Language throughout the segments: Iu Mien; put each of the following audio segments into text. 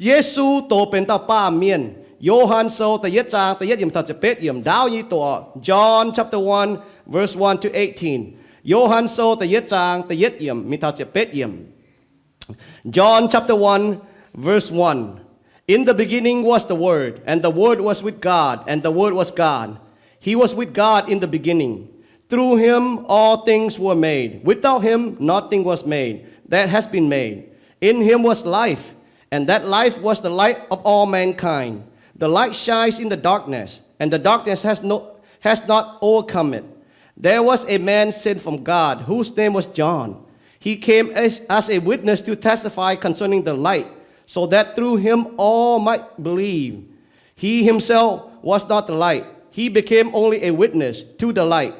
Yesu doz benx dauh baamh mienh. Yo^han Sou da'yietv zaang da'yietv yiemc taux ziepc betv yiemc, ndaauv nyei doqc. John chapter one, verse one to eighteen. Yo^han Sou da'yietv zaang da'yietv yiemc mingh taux ziepc betv yiemc. John chapter one, verse one. In the beginning was the Word, and the Word was with God, and the Word was God. He was with God in the beginning. Through him all things were made. Without him nothing was made that has been made. In him was life, and that life was the light of all mankind. The light shines in the darkness, and the darkness has no, has not overcome it. There was a man sent from God, whose name was John. He came as, as a witness to testify concerning the light, so that through him all might believe. He himself was not the light. He became only a witness to the light.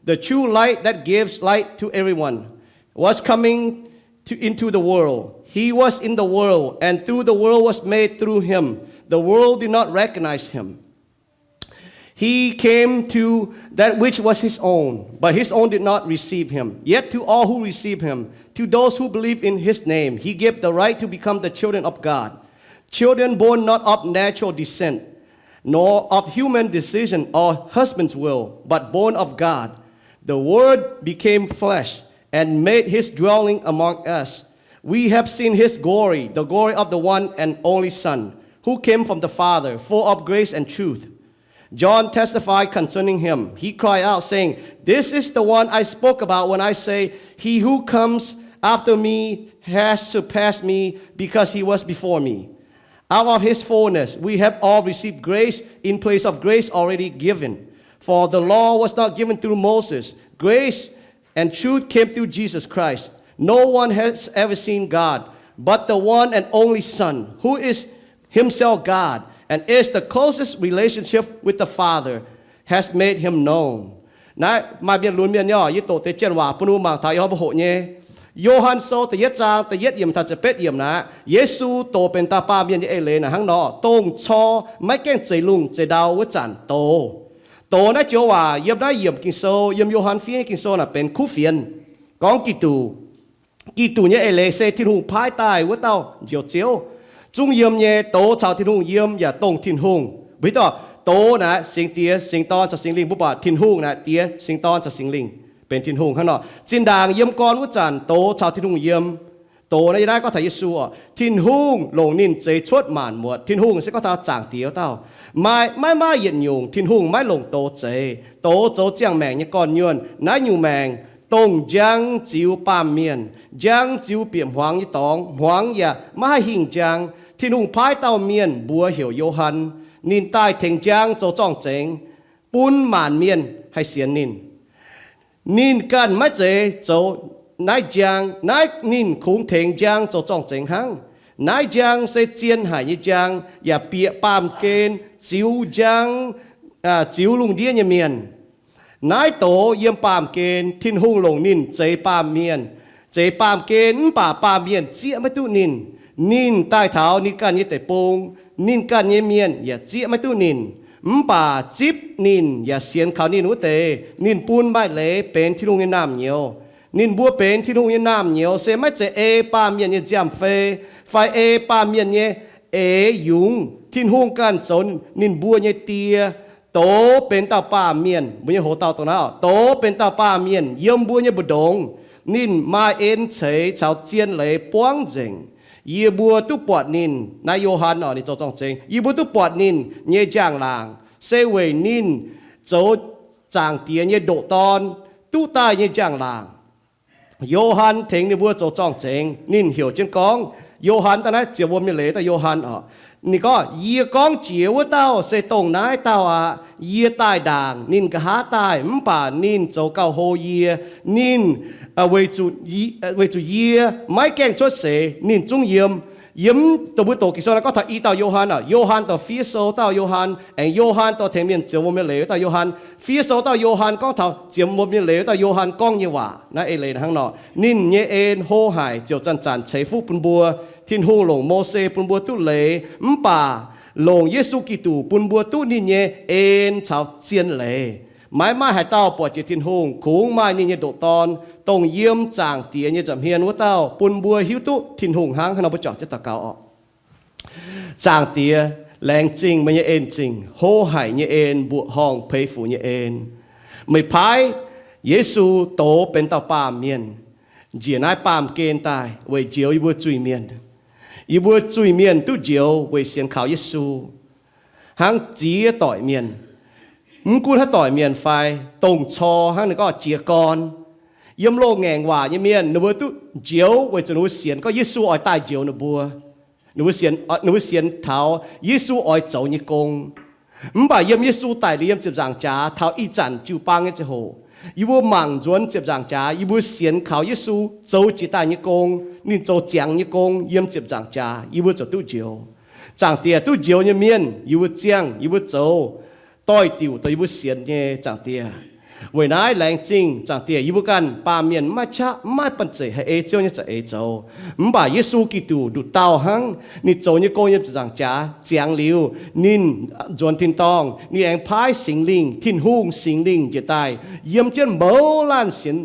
The true light that gives light to everyone was coming to, into the world. He was in the world, and through the world was made through him. The world did not recognize him. He came to that which was his own, but his own did not receive him. Yet to all who received him, to those who believe in his name, he gave the right to become the children of God. Children born not of natural descent, nor of human decision or husband's will, but born of God. The Word became flesh and made his dwelling among us. We have seen his glory, the glory of the one and only Son, who came from the Father, full of grace and truth. John testified concerning him. He cried out, saying, This is the one I spoke about when I say, 'He who comes after me has surpassed me, because he was before me.' Out of his fullness we have all received grace in place of grace already given. For the law was not given through Moses. Grace and truth came through Jesus Christ. No one has ever seen God, but the one and only Son, who is himself God and is the closest relationship with the Father, has made him known. Naaiv maaih mienh lunx mienh nyei, yie doqc deix janx waac bun mbuo mangc taux, yie mbuo hoqc nyei. Yo^han Sou da'yietv zaang da'yietv yiemc taux ziepc betv yiemc naaiv, Yesu doz benx dauh baamh mienh nyei eix leiz naaic hnangv nor, dongh cor maiv gaengh zeix lungh zeix ndau wuov zanc doz. Doz naaiv joux waac yiem naaiv yiemc Ging-Sou, yiem Yo^han fiev nyei Ging-Sou naaic benx kuv fienx, gorngv Giduc. Giduc nyei eix leiz se Tin-Hungh paaiv daaih wuov dauh Njoux Ziouv. Zungv yiem nyei, doz caux Tin-Hungh yiem yaac dongh Tin-Hungh. Mbuo hiuv duqv doz naaic Singx Diex, Singx Dorn caux Singx Lingh. Mbuo buatc Tin-Hungh naaic Diex, Singx Dorn caux Singx Lingh benx Tin-Hungh hnangv nor. Zinh ndaangc yiem gorn wuov zanc doz caux Tin-Hungh yiem. Doz naaiv, yie naaiv gorngv taux Yesu oc. Tin-Hungh longc ninh zeix cuotv maanc muotc. Tin-Hungh se gorngv taux Zaangc Diex wuov dauh. Maaih, maiv maaih yietc nyungc Tin-Hungh maiv longc doz zeix. Doz zoux ziangh maengc nyei gorn-nyuonh. Naaiv nyungc maengc dongh njang ziux baamh mienh, njang ziux bieqc hmuangx nyei dorngx, hmuangx yaac maiv haih hingh njang. Tin-Hungh paaiv dauh mienh, mbuox heuc Yo^han. Ninh daaih tengx njang zoux zorng-zengx, bun maanc mienh haih sienx ninh. Ninh ganh maiv zeiz zoux naaiv njang, naaiv ninh kungx tengx njang zoux zorng-zengx hnangv. Naaiv njang se zien haic nyei njang, yaac bieqc baamh gen ziux njang, ziux lungh ndiev nyei mienh. Naaiv doz yiem baamh gen, Tin-Hungh longc ninh zeix baamh mienh, zeix baamh gen, mv baac baamh mienh zieqv maiv duqv ninh. Ninh daaih taux ninh ganh nyei deic-bung, ninh ganh nyei mienh yaac zieqv maiv duqv ninh. Mv baac zipv ninh yaac sienx kaux ninh wuov deix, ninh bun maaih leiz benx Tin-Hungh nyei naamh nyouz. Ninh mbuo benx Tin-Hungh nyei naamh nyouz se maiv zeiz ei baamh mienh nyei nziaamv-fei fai ei baamh mienh nyei eix yungz. Tin-Hungh ganh zoux ninh mbuo nyei Die, doz benx dauh baamh mienh. Mbuo nyei hoz dauh dongh naaiv, doz benx dauh baamh mienh yiem mbuo nyei mbu'ndongx. Ninh maaih en ceix caux zien leiz buangv nzengc. Yie mbuo duqv buatc ninh, naaiv Yo^han oc, ninh zoux zorng-zengx, yie mbuo duqv buatc ninh nyei njang-laangc, se weic ninh zoux Zaangc Diex nyei ndoqc Dorn duqv daaih nyei njang-laangc. Yo^han tengx ninh mbuo zoux zorng-zengx. Ninh heuc jienv gorngv, Yo^han daaih naaiv zienx wuom nyei leiz dauh Yo^han oc. Ninh gorngv, Yie gorngv jiex wuov dauh se dongh naaiv dauh aqv. Yie daaih ndaangc ninh nqa'haav daaih, mv baac ninh zoux gauh hlo yie. Ninh, weic zuqc yie maiv gaengh cuotv seix, ninh zungv yiem. Yiem dongh mbuo doqc Ging-Sou naaiv gorngv taux i dauh Yo^han oc. Yo^han dongh fiev sou dauh Yo^han, aengx Yo^han dongh tengx mienh zienx wuom nyei leiz wuov dauh Yo^han. Fiev sou dauh Yo^han gorngv taux zienx wuom nyei leiz wuov dauh Yo^han gorngv nyei waac. Naaiv eix leiz hnangv nor. Ninh nyei en hlo haic, ziouc zanc-zanc ceix fuqv bun mbuo. Tin-Hungh longc Mose bun mbuo duqv leiz, mv baac longc Yesu Giduc bun mbuo duqv ninh nyei en caux zien leiz. Maiv maaih haaix dauh buatc jiex Tin-Hungh, kungx maaih ninh nyei ndoqc Dorn, dongh yiem Zaangc Diex nyei nza'hmien wuov dauh, bun mbuo hiuv duqv Tin-Hungh hnangv. Hnangv nor mbuo juangc jienv daux gaux oc. Zaangc Diex, laengz zingh meih nyei en-zingh, hlo haic nyei en, mbuoqc horngh peix fuc nyei en. Meih paaiv Yesu doz benx dauh baamh mienh, njiec naaiv baamh gen daaih weic njoux yie mbuo zuiz-mienh. Yie mbuo zuiz-mienh duqv njoux weic sienx kaux Yesu. Hnangv ziex doic mienh, mv gunv haaix doic mienh fai, dongh cor hnangv ninh gorngv jiez gorn, yiem loz-ngaengc waac nyei mienh, ninh mbuo duqv njoux weic zuqc ninh mbuo sienx gorngv Yesu oix daaih njoux ninh mbuo. Ninh mbuo sienx, ninh mbuo sienx taux Yesu oix zoux nyei gong. Mv baac yiem Yesu daic liuz yiem ziepc nzaangc jaax taux ih zanc jiu-baang nyei ziangh hoc, yie mbuo mangc nzuonx ziepc nzaangc jaax, yie mbuo sienx kaux Yesu zoux jiex daaih nyei gong, ninh zoux ziangx nyei gong yiem ziepc nzaangc jaax, yie mbuo ziouc duqv njoux. Zaangc Diex, duqv njoux nyei mienh yie mbuo ziangh, yie mbuo zoux doix-diuc dongh yie mbuo sienx nyei, Zaangc Diex. Weic naaiv laengz zingh, Zaangc Diex, yie mbuo ganh baamh mienh mv maaih qaqv, mv maaih banh zeic haih ei Ziouv nyei za'eix zoux. Mv baac Yesu Giduc nduqc dauh hnangv, ninh zoux nyei gong yiem ziepc nzaangc jaax ziangx liuz, ninh nzuonx tin-dorngh, ninh aengx paaiv Singx Lingh, Tin-Hungh Singx Lingh njiec daaih yiem jienv mouz laanh sienx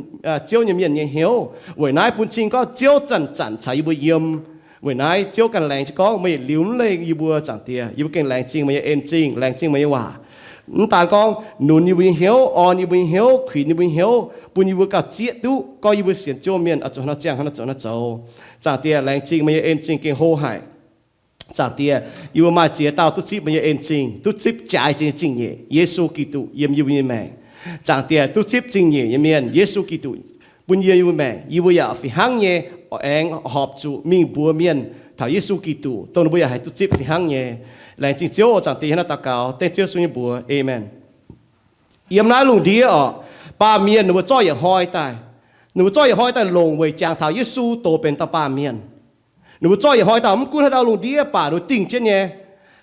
Ziouv nyei mienh nyei hnyouv. Weic naaiv bun cing gorngv Ziouv zanc-zanc caux yie mbuo yiem. Weic naaiv Ziouv ganh laengz zingh gorngv meih liuz mv leih yie mbuo, Zaangc Diex, yie mbuo gengh laengz zingh meih nyei en-zingh, laengz zingh meih nyei waac. Mv daan gorngv nunz yie mbuo nyei hnyouv, orn yie mbuo nyei hnyouv, kuinx yie mbuo nyei hnyouv, bun yie mbuo gauh zieqv duqv gorngv yie mbuo sienx Ziouv mienh oix zuqc hnangv nor ziangh, hnangv nor zoux, hnangv nor zoux. Zaangc Diex, laengz zingh meih nyei en-zingh gengh hlo haic. Zaangc Diex, yie mbuo maaih ziex dauh duqv zipv meih nyei en-zingh, duqv zipv jaaix zingh nyei zingh nyeic, Yesu Giduc yiem yie mbuo nyei maengc. Zaangc Diex, duqv zipv zingh nyeic nyei mienh, Yesu Giduc bun yie yiem mbuo maengc, yie mbuo yaac fih hnangv nyei aengx horpc zuqc mingh mbuox mienh taux Yesu Giduc, dongh ninh mbuo yaac haih duqv zipv fih hnangv nyei. Laengz zingh Ziouv oc. Zaangc Diex, hnangv naaiv daux gaux dengv Ziouv Yesu nyei mbuox, aamen. Yiem naaiv lungh ndiev oc, baamh mienh ninh mbuo zorqv yietc hnoi daaih, ninh mbuo zorqv yietc hnoi daaih longc weic jangx taux Yesu doz benx dauh baamh mienh. Ninh mbuo zorqv yietc hnoi daaih, mv gunv haaix dauh lungh ndiev baac ninh mbuo dingh jienv nyei.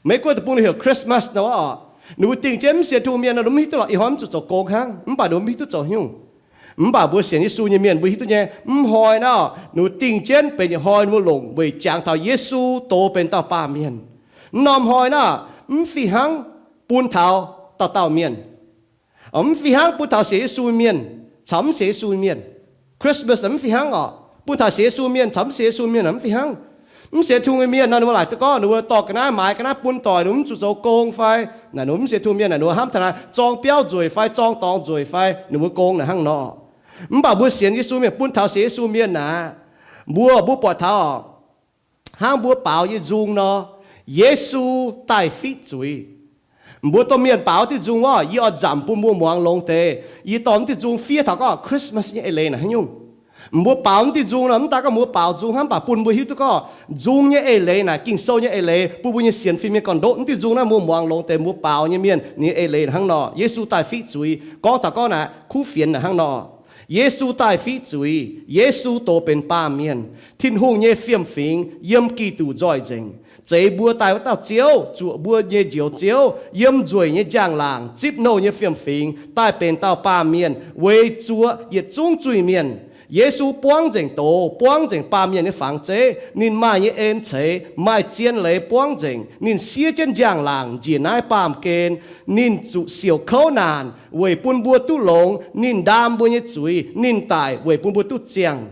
Maiv gunv deic-bung ninh heuc Christmas nor oc, ninh mbuo dingh jienv mv sienx Tin-Hungh mienh nor, ninh mbuo mv hiuv duqv lorqc, ih hnoi mv zuqc zoux gong hnangv, mv baac ninh mbuo mv hiuv duqv zoux haaix nyungc. Mv baac mbuo sienx Yesu nyei mienh mbuo hiuv duqv nyei, mv hnoi naaiv ninh mbuo dingh jienv benx yietc hnoi ninh mbuo longc weic jangx taux Yesu doz benx dauh baamh mienh. Mv norm hnoi naaiv mv fih hnangv bun taux dauh dauh mienh. Mv fih hnangv bun taux sienx Yesu mienh caux mv sienx Yesu mienh. Christmas mv fih hnangv oc, bun taux sienx Yesu mienh caux mv sienx Yesu mienh mv fih hnangv. Mv sienx Tin-Hungh nyei mienh nor, ninh mbuo laaic duqv gorngv ninh mbuo dorh ga'naaiv maaiz ga'naaiv bun doic, ninh mbuo mv zuqc zoux gong fai, naaic ninh mbuo mv sienx Tin-Hungh mienh naaic ninh mbuo hnamv taux naaic zorng biauv nzueic fai zorng dorngx nzueic fai ninh mbuo gong naaic hnangv nor. Mv baac mbuo sienx Yesu mienh, bun taux sienx Yesu mienh naaic, mbuo, mbuo buatc taux hnangv mbuo baaux nyei nzung nor, Yesu daaih fiqv zuiz. Mbuo domh mienh baaux diuh nzung orqc, yie oix nzamc bun mbuo muangx longx deix. Yie dorh mv diuh nzung fiev taux gorngv Christmas nyei eix leiz naaic haaix nyungc. Mbuo baaux mv diuh nzung nor, mv daan gorngv mbuo baaux nzung hnangv, mv baac bun mbuo hiuv duqv gorngv nzung nyei eix leiz naaic, Ging-Sou nyei eix leiz, bun mbuo nyei sienx fim nyei gorn-ndoqv. Mv diuh nzung naaiv mbuo muangx longx deix, mbuo baaux nyei mienh ninh eix leiz hnangv nor. Yesu daaih fiqv zuiz, gorngv taux gorngv naaic kuv fienx naaic hnangv nor. Yesu daaih fiqv zuiz, Yesu doz benx baamh mienh, Tin-Hungh nyei fiem-fingx yiem Giduc nzoih nzengc, zeix mbuo daaih wuov dauh Ziouv, zuoqc mbuo nyei Njoux Ziouv, yiem nzueic nyei njang-laangc zipv nouh nyei fiem-fingx daaih benx dauh baamh mienh weic zuoqc yietc zungv zuiz-mienh. Yesu buangv nzengc doz, buangv nzengc baamh mienh nyei fangx zeiv. Ninh maaih nyei en ceix, maaih zien leiz buangv nzengc. Ninh siev jienv njang-laangc njiec naaiv baamh gen. Ninh zuqc siouc kouv naanc weic bun mbuo duqv longx. Ninh ndaam mbuo nyei zuiz. Ninh daic weic bun mbuo duqv ziangh.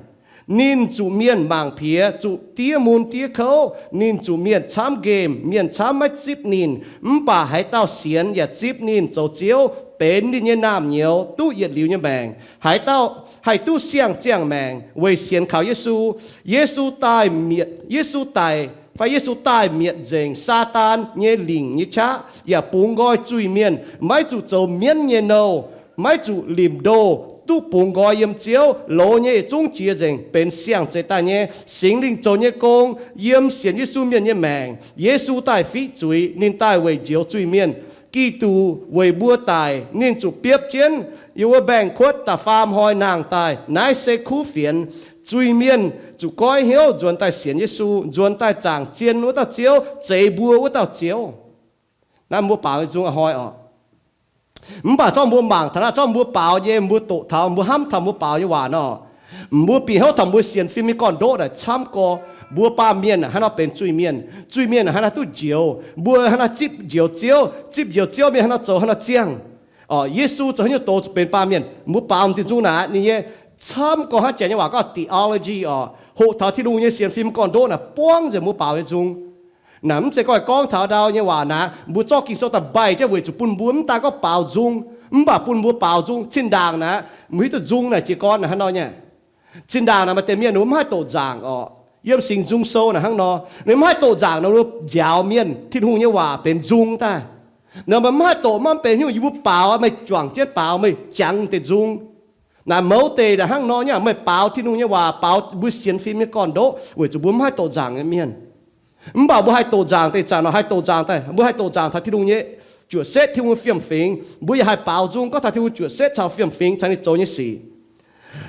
Ninh zuqc mienh mangc piex, zuqc diev mun diev kouv. Ninh zuqc mienh camv nqemh, mienh camv maiv zipv ninh. Mv baac haaix dauh sienx yaac zipv ninh zoux Ziouv, benx ninh nyei naamh nyouz, duqv yietc liuz nyei maengc. Haaix dauh haih duqv siang-ziangh maengc weic sienx kaux Yesu. Yesu daaih mietc, Yesu daic, fai Yesu daaih mietc nzengc Saadaan nyei lingc nyei qaqv, yaac bungx nqoi zuiz-mienh maiv zuqc zoux mienv nyei nouh, maiv zuqc limc ndo, duqv bungx nqoi yiem Ziouv loz nyei yietc zungv jiex nzengc benx siang-zeix daaih nyei. Singx Lingh zoux nyei gong yiem sienx Yesu mienh nyei maengc. Yesu daaih fiqv zuiz, ninh daaih weic njoux zuiz-mienh. Giduc weic mbuo daic, ninh zuqc biopv jienv yiem wuov mbaengx-kuotv da'faam hnoi nangh daaih. Naaiv se kuv fienx. Zuiz-mienh zuqc goiv hnyouv nzuonx daaih sienx Yesu, nzuonx daaih zaangc zien wuov dauh Ziouv, zeix mbuo wuov dauh Ziouv. Naaiv mbuo baaux nyei nzung a'hnoi oc. Mv baac zorqv mbuo mangc taux naaiv, zorqv mbuo baaux nyei, mbuo doqc taux, mbuo hnamv taux mbuo baaux nyei waac nor, mbuo bieqc hnyouv taux mbuo sienx fim nyei gorn-ndoqv naaic camv gorx. Mbuo baamh mienh hnangv nor benx zuiz-mienh, zuiz-mienh hnangv naaiv duqv njoux, mbuo hnangv naaiv zipv njoux Ziouv, zipv njoux Ziouv mienh hnangv nor zoux hnangv nor ziangh. Yesu zoux haaix nyungc doz zuqc benx baamh mienh, mbuo baaux diuh nzung naaic ninh nyei camv gorx hnangv janx nyei waac gorngv theology oc, hoqc taux Tin-Hungh nyei sienx fim gorn-ndoqv naaic buangv nzengc mbuo baaux nyei nzung. Naaic mv zeiz gorngv, gorngv taux ndau nyei waac naaic, mbuo zorqv Ging-Sou daaih mbaih jienv weic zuqc bun mbuo mv daan gorngv baaux nzung, mv baac bun mbuo baaux nzung. Zinh ndaangc naaic, mbuo hiuv duqv nzung naaic jiez gorn naaic hnangv nor nyei. Zinh ndaangc naaic maaih deix mienh ninh mbuo mv haih doqc nzaangc orqc. Yiem Singx Nzung Sou naaic hnangv nor, ninh mbuo mv haih doqc nzaangc nor, mbuo njaaux mienh Tin-Hungh nyei waac benx nzung daaih. Nor mbuo mv haih doqc, mv benx haaix nyungc, yie mbuo baaux, meih juangc jienv baaux, meih jangx deix nzung. Naaic mouz deix naaic hnangv nor nyei, meih baaux Tin-Hungh nyei waac, baaux mbuo sienx fim nyei gorn-ndoqv weic zuqc mbuo mv haih doqc nzaangc nyei mienh. Mv baac mbuo haih doqc nzaangc deix zanc nor, haih doqc nzaangc daaih, mbuo haih doqc nzaangc taux Tin-Hungh nyei juoqc setv, Tin-Hungh fiem-fingx. Mbuo yaac haih baaux nzung gorngv taux Tin-Hungh juoqc setv caux fiem-fingx caux ninh zoux nyei sic.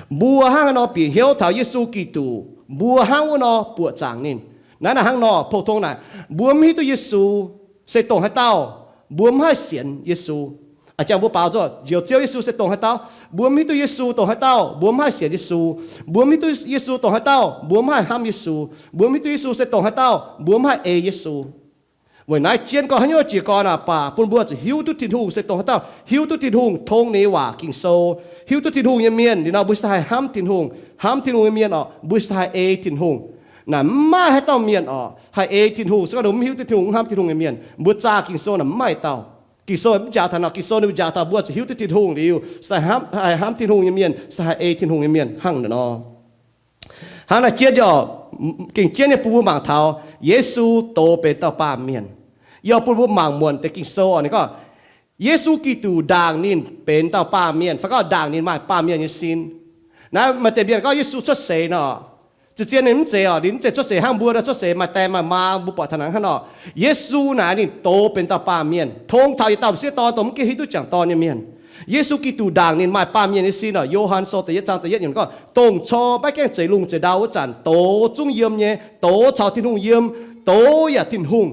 Mbuo hnangv haaix nor bieqc hnyouv taux Yesu Giduc, mbuo hnangv wuov nor buoqc zaangc ninh. Naaiv naaic hnangv nor, pou-tong naaic, mbuo mv hiuv duqv Yesu se dongh haaix dauh, mbuo mv haih sienx Yesu. A'jangv mbuo baaux nzung njoux Ziouv Yesu se dongh haaix dauh, mbuo mv hiuv duqv Yesu dongh haaix dauh, mbuo mv haih sienx Yesu. Mbuo mv hiuv duqv Yesu dongh haaix dauh, mbuo mv haih hnamv Yesu. Mbuo mv hiuv duqv Yesu se dongh haaix dauh, mbuo mv haih ei Yesu. Weic naaiv jienv gorngv haaix nyungc jiez gorn aqv, baac bun mbuo zuqc hiuv duqv Tin-Hungh se dongh haaix dauh, hiuv duqv Tin-Hungh tong ninh nyei waac Ging-Sou, hiuv duqv Tin-Hungh nyei mienh liuz nor, mbuo se haih hnamv Tin-Hungh. Hnamv Tin-Hungh nyei mienh orqc, mbuo se haih ei Tin-Hungh. Naaic mv maaih haaix dauh mienh orqc haih ei Tin-Hungh se gorngv ninh mv hiuv duqv Tin-Hungh, mv hnamv Tin-Hungh nyei mienh. Mbuo zaah Ging-Sou naaic mv maaih dauh. Ging-Sou mv njaaux taux nor, Ging-Sou ninh mbuo njaaux taux mbuo zuqc hiuv duqv Tin-Hungh liuz, se haih hnamv Tin-Hungh nyei mienh, se haih ei Tin-Hungh nyei mienh hnangv naaic nor. Hnangv naaic jienv orqc, gengh jienv nyei bun mbuo mangc taux Yesu doz benx dauh baamh mienh. Yie bun mbuo mangc muonc deix Ging-Sou orqc, ninh gorngv Yesu Giduc ndaangc ninh benx dauh baamh mienh, fai gorngv ndaangc ninh maaih baamh mienh nyei sin. Naaiv maaih deix mienh gorngv Yesu cuotv seix nor, zien-zien ninh mv zeiz orqc, ninh mv zeiz cuotv seix hnangv mbuo cuotv seix maaih die maaih maa mbuo buatc taux hnangv nor. Yesu naaic ninh doz benx dauh baamh mienh, tong taux yietc dauh m'sieqv dorn dongh mv gaengh hiuv duqv jangc dorn nyei mienh. Yesu Giduc ndaangc ninh maaih baamh mienh nyei sin orqc. Yo^han Sou da'yietv zaang da'yietv yiemc gorngv, dongh cor maiv gaengh zeix lungh zeix ndau wuov zanc, doz zungv yiem nyei, doz caux Tin-Hungh yiem, doz yaac Tin-Hungh.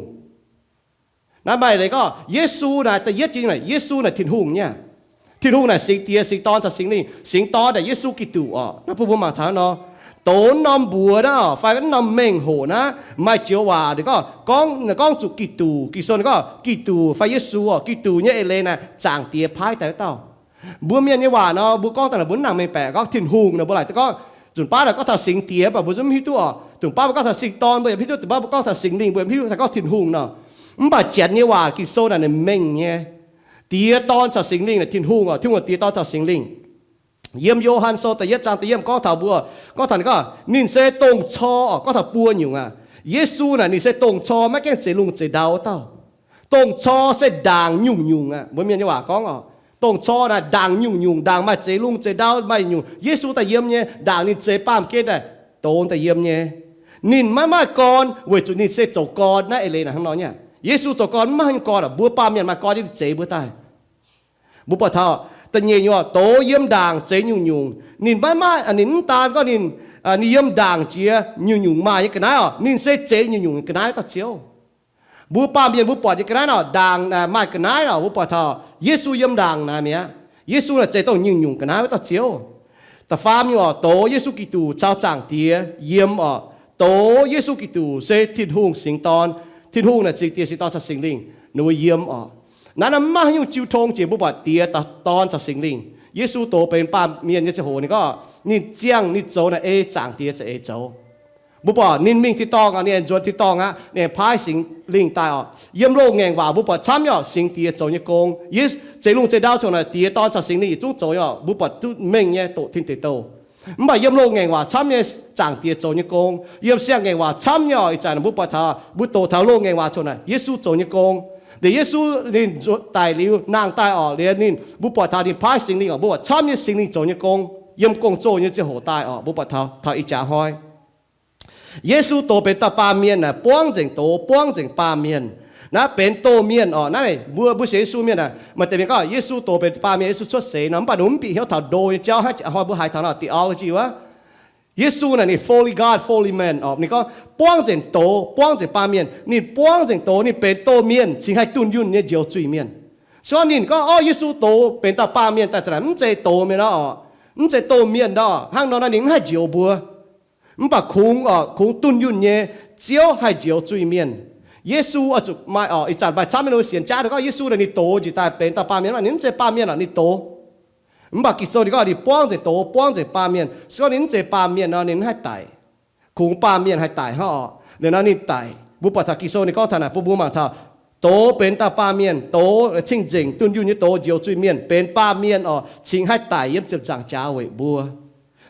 Naaiv maaih leiz gorngv Yesu naaic da'yietv jiex naaic, Yesu naaic Tin-Hungh nyei. Tin-Hungh naaic Singx Diex, Singx Dorn caux Singx Lingh. Singx Dorn naaic Yesu Giduc orqc. Naaiv bun mbuo mangc taux nor, doz norm mbuox naaiv orqc, fai norm mengh hoc naaiv maaih joux waac ninh gorngv, gorngv, gorngv zuqc Giduc. Ging-Sou ninh gorngv Giduc fai Yesu orqc. Giduc nyei eix leiz naaic Zaangc Diex paaiv daaih wuov dauh. Mbuo mienh nyei waac nor, mbuo gorngv daaih naaic mbuo mv nangc mengh baeqc gorngv Tin-Hungh nor, mbuo laaic gorngv nzunc baav naaic gorngv taux Singx Diex, mv baac mbuo zungv mv hiuv duqv orqc. Nzunc baav mbuo gorngv taux Singx Dorn, mbuo yaac mv hiuv duqv. Nzunc baav mbuo gorngv taux Singx Lingh, mbuo yaac mv hiuv duqv gorngv Tin-Hungh nor. Mv baac janx nyei waac Ging-Sou naaic ninh mengh nyei. Diex, Dorn caux Singx Lingh naaic Tin-Hungh orqc. Tin-Hungh Diex, Dorn caux Singx Lingh. Yiem Yo^han Sou da'yietv zaang da'yietv gorngv taux mbuo, gorngv taux ninh gorngv ninh se dongh cor orqc, gorngv taux buo nyungc aqv. Yesu naaic ninh se dongh cor maiv gaengh zeix lungh zeix ndau wuov dauh. Dongh cor se ndaangc nyungc-nyungc aqv. Mbuo mienh nyei waac gorngv orqc, dongh cor naaic ndaangc nyungc-nyungc, ndaangc maaih zeix lungh zeix ndau maaih nyungc. Yesu daaih yiem nyei, ndaangc ninh zeix baamh gen daaih, doz daaih yiem nyei. Ninh maiv maaih gorn weic zuqc ninh se zoux gorn. Naaiv eix leiz naaic hnangv nor nyei. Yesu zoux gorn maiv maaih gorn, mbuo baamh mienh maaih gorn nyei, ninh zeix mbuo daaih. Mbuo buatc taux da'nyeic nyungc, doz yiem ndaangc zeix nyungc-nyungc. Ninh maiv maaih, ninh mv daan gorngv ninh, ninh yiem ndaangc jiex nyungc-nyungc maaih nyei ga'naaiv orqc, ninh se zeix nyungc-nyungc ga'naaiv dauh Ziouv. Mbuo baamh mienh mbuo buatc nyei ga'naaiv orqc, ndaangc maaih ga'naaiv orqc, mbuo buatc taux Yesu yiem ndaangc naaic mi'aqv. Yesu naaic zeix dongh nyungc-nyungc ga'naaiv wuov dauh Ziouv. Da'faam nyungc orqc, doz Yesu Giduc caux Zaangc Diex yiem orqc. Doz Yesu Giduc se Tin-Hungh Singx Dorn. Tin-Hungh naaic Singx Diex, Singx Dorn caux Singx Lingh ninh mbuo yiem orqc. Naaiv naaiv maiv maaih haaix nyungc jiu tong jiex mbuo buatc Diex, Dorn caux Singx Lingh. Yesu doz benx baamh mienh nyei ziangh hoc ninh gorngv ninh ziangh ninh zoux naaic ei Zaangc Diex za'eix zoux. Mbuo buatc ninh mingh tin-dorngh aqv, ninh aengx nzuonx tin-dorngh aqv, ninh aengx paaiv Singx Lingh daaih orqc. Yiem loz-ngaengc waac mbuo buatc camv nyei orqc, Singx Diex zoux nyei gong. Yesu zeix lungh zeix ndau ziouc naaic Diex, Dorn caux Singx Lingh yietc zungv zoux nyei orqc. Mbuo buatc duqv mengh nyei doqc tin deic douh. Mv baac yiem loz-ngaengc waac camv nyei Zaangc Diex zoux nyei gong. Yiem siang-ngaengc waac camv nyei orqc, ih zanc mbuo buatc taux mbuo doqc taux loz-ngaengc waac ziouc naaic Yesu zoux nyei gong. Liuz Yesu ninh daic liuz nangh daaih orqc, liuz ninh, mbuo buatc taux ninh paaiv Singx Lingh orqc, mbuo buatc camv nyei Singx Lingh zoux nyei gong. Yiem gong-zoh nyei ziangh hoc daaih orqc, mbuo buatc taux, taux ih jaax hnoi Yesu doz benx dauh baamh mienh naaic, buangv nzengc doz, buangv nzengc baamh mienh. Naaiv benx doz mienh orqc. Naaiv mbuo, mbuo sienx Yesu mienh aah, maaih deix mienh gorngv Yesu doz benx baamh mienh, Yesu cuotv seix nor, mv baac ninh mv bieqc hnyouv tauc ndo nyei jauv hnangv aqv. Hnoi mbuo haiz taux nor theology wuov, Yesu naaic ninh fully God, fully man orqc. Ninh gorngv buangv nzengc doz, buangv nzengc baamh mienh. Ninh buangv nzengc doz, ninh benx doz mienh cingx haih dunh yunh nyei njoux zuiz-mienh. Se gorngv ninh gorngv, orv, Yesu doz benx dauh baamh mienh daaih za'naaic mv zeiz doz mienh nor orqc, mv zeiz doz mienh nor, hnangv nor naaiv ninh mv haih njoux mbuo. Mv baac kungx orqc, kungx dunh yunh nyei Ziouv haih njoux zuiz-mienh. Yesu oix zuqc maaih orqc, ih zanc maaih camv nyei sienx jaav gorngv Yesu naaic ninh doz njiec daaih benx dauh baamh mienh, ninh mv zeiz baamh mienh orqc, ninh doz. Mv baac Ging-Sou ninh gorngv ninh buangv nzengc doz, buangv nzengc baamh mienh. Se gorngv ninh mv zeiz baamh mienh nor ninh mv haih daic. Kungx baamh mienh haih daic hnangv orqc, liuz nor ninh daic. Mbuo buatc taux Ging-Sou ninh gorngv taux naaic bun mbuo mangc taux, doz benx dauh baamh mienh, doz cing-nzengc dunh yunh nyei doz njoux zuiz-mienh benx baamh mienh oc, cingx haih daic yiem ziepc nzaangc jaax weic mbuo.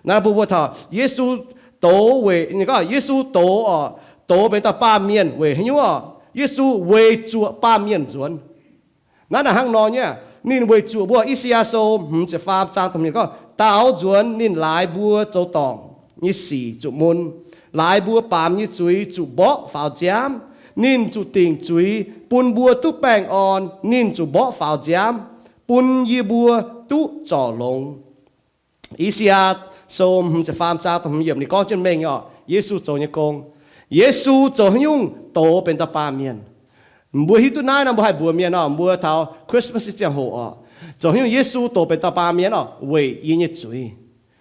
Naaiv mbuo mbuo taux Yesu doz weic, gorngv Yesu doz oc, doz benx dauh baamh mienh weic haaix nyungc oc? Yesu weic zuoqc baamh mienh nzuonx. Naaiv naaic hnangv nor nyei, ninh weic zuoqc mbuo. I^saa^yaa Sou hmz ziepc faam zaang da'hmz gorngv, daaux nzuonx ninh laaix mbuo zoux dorngc nyei sic zuqc mun, laaix mbuo baamz nyei zuiz zuqc mborqv faaux nziaamv. Ninh zuqc dingc zuiz bun mbuo duqv baengh orn. Ninh zuqc mborqv faaux nziaamv bun yie mbuo duqv zorc longx. I^saa^yaa Sou hmz ziepc faam zaang da'hmz yiemc ninh gorngv jienv mengh oc, Yesu zoux nyei gong. Yesu zoux haaix nyungc doz benx dauh baamh mienh? Mbuo hiuv duqv naaiv nor mbuo haih mbuox mienh oc, mbuo taux Christmas ziangh hoc oc, zoux haaix nyungc Yesu doz benx dauh baamh mienh oc? Weic yie nyei zuiz.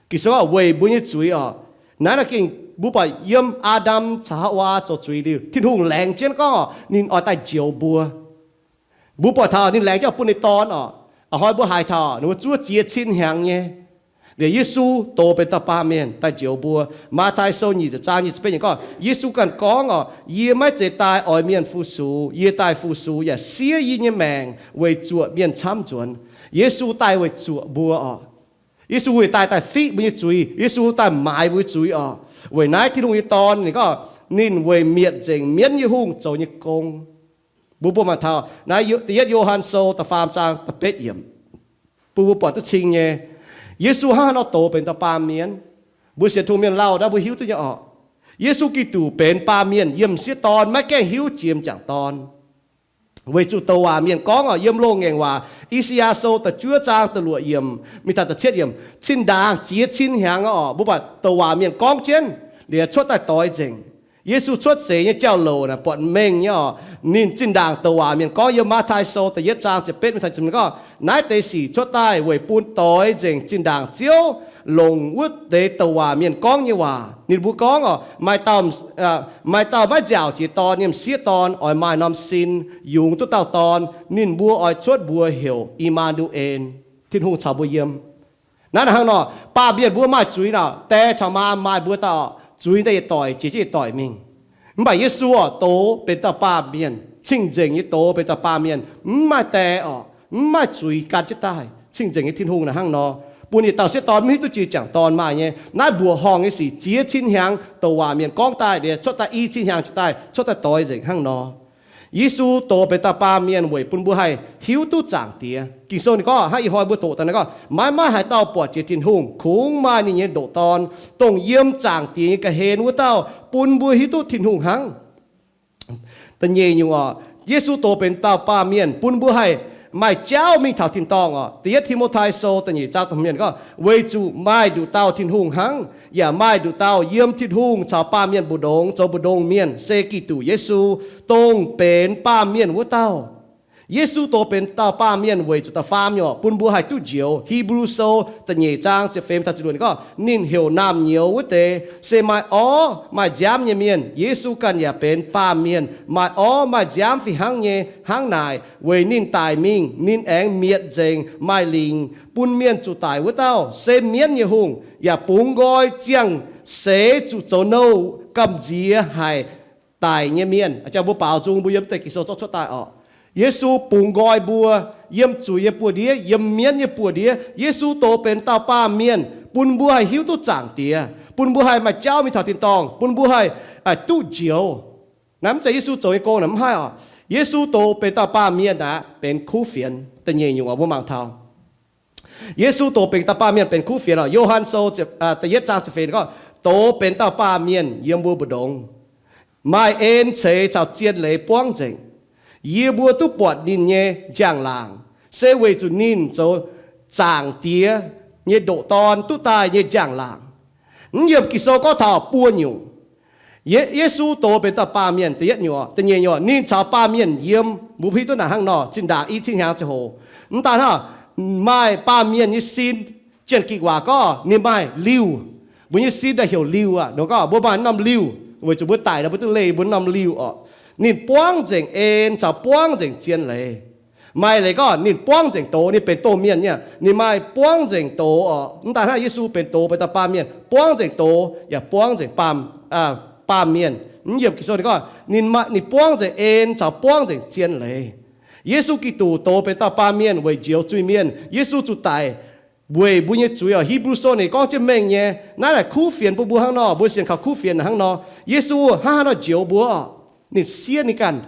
Ging-Sou gorngv weic mbuo nyei zuiz oc. Naaiv naaic gengh mbuo buatc yiem Aa^ndam caux Haawaa zoux zuiz liuz, Tin-Hungh laengz jienv gorngv ninh oix daaih njoux mbuo. Mbuo buatc taux ninh laengz jienv bun ninh Dorn oc. A'hnoi mbuo haiz taux ninh mbuo zuov ziex cin hnyangx nyei, liuz Yesu doz benx dauh baamh mienh daaih njoux mbuo. Matv^tai Sou nyic ziepc zaang nyic ziepc betv yiemc gorngv, Yesu ganh gorngv oc, yie maiv zeiz daaih oix mienh fu-sux, yie daaih fu-sux yaac siev yie nyei maengc weic zuoqc mienh camv nzuonx. Yesu daaih weic zuoqc mbuo oc. Yesu weic daaih daaih fiqv mbuo nyei zuiz. Yesu daaih maaiz mbuo nyei zuiz oc. Weic naaiv Tin-Hungh nyei Dorn ninh gorngv ninh weic mietc nzengc mienv nyei hungh zoux nyei gong. Mbuo mbuo mangc taux naaiv da'yietv Yo^han Sou da'faam zaang da'betv yiemc, bun mbuo buatc duqv cing nyei. Yesu hnangv haaix nor doz benx dauh baamh mienh? Mbuo sienx Tin-Hungh mienh lauh naaiv mbuo hiuv duqv nyei oc. Yesu Giduc benx baamh mienh yiem m'sieqv dorn, maiv gaengh hiuv jiex m'jangc dorn. Weic zuqc douc waac mienh gorngv oc, yiem loz-ngaengc waac, I^saa^yaa Sou da'juov zaang da'luoqc yiemc mingh taux da'cietv yiemc, zinh ndaangc ziex cin hnyangx oc, mbuo buatc douc waac mienh gorngv jienv liuz cuotv daaih doix nzengc. Yesu cuotv seix nyei jauv-louc naaic buatc mengh nyei oc. Ninh zinh ndaangc douc waac mienh gorngv yiem Matv^tai Sou da'yietv zaang ziepc betv mingh taux ziepc hmz gorngv, naaiv deix sic cuotv daaih weic bun doix nzengc zinh ndaangc Ziouv longc wuov deix douc waac mienh gorngv nyei waac. Ninh mbuo gorngv oc, maaih dauh, maaih dauh maiv nziaauc jiex dorn nyei m'sieqv dorn oix maaih norm sin yungz duqv dauh dorn. Ninh mbuo oix cuotv mbuox heuc I^maa^nu^en, Tin-Hungh caux mbuo yiem. Naaiv hnangv nor, baamh mienh mbuo maaih zuiz nor, die caux maa maaih mbuo dauh oc, zuiz daaih yietc doic jiex jienv yietc doic mingh. Mv baac Yesu oc, doz benx dauh baamh mienh, cing-nzengc nyei doz benx dauh baamh mienh, mv maaih die oc, mv maaih zuiz gan jienv daaih. Cing-nzengc nyei Tin-Hungh naaic hnangv nor, bun yietc dauh sieqv dorn mv hiuv duqv jiex m'jangc dorn maaih nyei. Naaiv mbuoqc horngh nyei sic ziex cin hnyangx douc waac mienh gorngv daaih liuz cuotv daaih i cin hnyangx jiex daaih cuotv daaih doix nzengc hnangv nor. Yesu doz benx dauh baamh mienh weic bun mbuo haih hiuv duqv Zaangc Diex. Ging-Sou ninh gorngv hnangv ih hnoi mbuo doqc daaih naaiv gorngv, maiv maaih haaix dauh buatc jiex Tin-Hungh, kungx maaih ninh nyei ndoqc Dorn, dongh yiem Zaangc Diex nyei ga'hlen wuov dauh, bun mbuo hiuv duqv Tin-Hungh hnangv. Da'nyeic nyungc oc, Yesu doz benx dauh baamh mienh bun mbuo haih maaih jauv mingh taux tin-dorngh oc. Da'yietv Ti^mo^tai Sou da'nyeic zaang da'hmz yiemc gorngv, weic zuqc maaih nduqc dauh Tin-Hungh hnangv, yaac maaih nduqc dauh yiem Tin-Hungh caux baamh mienh mbu'ndongx zoux mbu'ndongx mienh, se Giduc Yesu, dongh benx baamh mienh wuov dauh. Yesu doz benx dauh baamh mienh weic zuqc da'faam nyungc bun mbuo haih duqv njoux. Hipv^lu Sou da'nyeic zaang ziepc feix taux ziepc luoqc ninh gorngv, ninh heuc naamh nyouz wuov deix se maaih orv maaih nziaamv nyei mienh. Yesu ganh yaac benx baamh mienh maaih orv maaih nziaamv fih hnangv nyei. Hnangv naaic, weic ninh daic mingh, ninh aengx mietc nzengc maaih lingc bun mienh zuqc daic wuov dauh, se mienv nyei hungh, yaac bungx nqoi ziangh seix zuqc zoux nouh gamh nziex haic daic nyei mienh. Aa, mbuo baaux nzung mbuo yiem deix Ging-Sou zorqv cuotv daaih oc. Yesu bungx nqoi mbuo yiem zuiz nyei buoz-ndiev, yiem mienv nyei buoz-ndiev. Yesu doz benx dauh baamh mienh bun mbuo haih hiuv duqv Zaangc Diex, bun mbuo haih maaih jauv mingh taux tin-dorngh, bun mbuo haih duqv njoux. Naaiv mv zeiz Yesu zoux nyei gong naaic, mv haih oc. Yesu doz benx dauh baamh mienh aqv, benx kuv fienx. Da'nyeic nyungc oc, mbuo mangc taux Yesu doz benx dauh baamh mienh benx kuv fienx oc. Yo^han Sou da'yietv zaang ziepc feix gorngv, doz benx dauh baamh mienh yiem mbuo mbu'ndongx, maaih en ceix caux zien leiz buangv nzengc. Yie mbuo duqv buatc ninh nyei njang-laangc, se weic zuqc ninh zoux Zaangc Diex nyei ndoqc Dorn duqv daaih nyei njang-laangc. Mv yiemc Ging-Sou gorngv taux buo nyungc. Ye, Yesu doz benx dauh baamh mienh, da'yietv nyungc. Da'nyeic nyungc, ninh caux baamh mienh yiem, mbuo hiuv duqv naaic hnangv nor, zinh ndaangc i cin hnyangx ziangh hoc. Mv daan hnangv, maaih baamh mienh nyei sin, Janx-Gikc waac gorngv ninh maaih liuh. Mbuo nyei sin daaih heuc liuh aqv. Nor gorngv mbuo maaih norm liuh, weic zuqc mbuo daic nor mbuo duqv leih mbuo norm liuh oc. Ninh buangv nzengc en caux buangv nzengc zien leiz. Maaih leiz gorngv ninh buangv nzengc doz, ninh benx domh mienh nyei, ninh maaih buangv nzengc doz oc. Mv daan hnangv, Yesu benx doz, benx dauh baamh mienh, buangv nzengc doz yaac buangv nzengc baamh, baamh mienh. Ninh gorngv, ninh buangv nzengc en caux buangv nzengc zien leiz. Yesu Giduc doz benx dauh baamh mienh weic njoux zuiz-mienh. Yesu zuqc daic weic mbuo nyei zuiz oc. Hipv^lu Sou ninh gorngv jienv mengh nyei. Naaiv naaic kuv fienx bun mbuo hnangv nor, mbuo sienx kaux kuv fienx hnangv nor. Yesu hnangv haaix nor njoux mbuo? Ninh siev ninh ganh.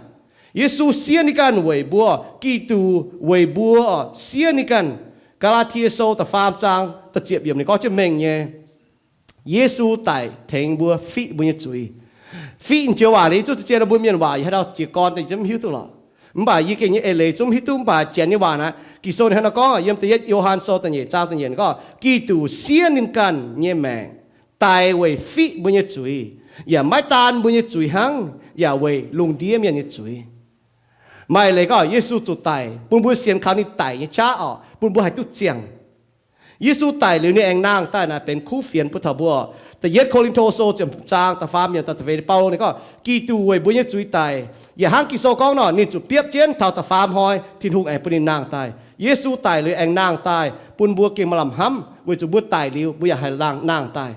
Yesu siev ninh ganh weic mbuo. Giduc weic mbuo siev ninh ganh. Gaa^laa^tie Sou da'faam zaang da'ziepc yiemc ninh gorngv jienv mengh nyei. Yesu daic tengx mbuo fiqv mbuo nyei zuiz. Fiqv joux waac liuz, Yesu zien mbuo mienh waac yie haaix dauh jiez gorn daaih mv hiuv duqv lorqc. Mv baac yie gengh nyei eix leiz zungv hiuv duqv, mv baac janx nyei waac naaic, Ging-Sou ninh hnangv nor gorngv yiem da'yietv Yo^han Sou da'nyeic zaang da'nyeic gorngv, Giduc siev ninh ganh nyei maengc daic weic fiqv mbuo nyei zuiz, yaac maiv daan mbuo nyei zuiz hnangv, yaac weic lungh ndiev mienh nyei zuiz. Maaih leiz gorngv Yesu zuqc daic bun mbuo sienx kaux ninh daic nyei qaqv oc, bun mbuo haih duqv ziangh. Yesu daic liuz ninh aengx nangh daaih naaic benx kuv fienx bun taux mbuo. Da'yietv Ko^lin^to Sou ziepc zaang da'faam yiemc da'feix, Baulo ninh gorngv, Giduc weic mbuo nyei zuiz daic. Yaac hnangv Ging-Sou gorngv nor, ninh zuqc biopv jienv taux da'faam hnoi, Tin-Hungh aengx bun ninh nangh daaih. Yesu daic liuz aengx nangh daaih bun mbuo gengh maaih lamh hnamv, weic zuqc mbuo daic liuz mbuo yaac haih nangh daaih.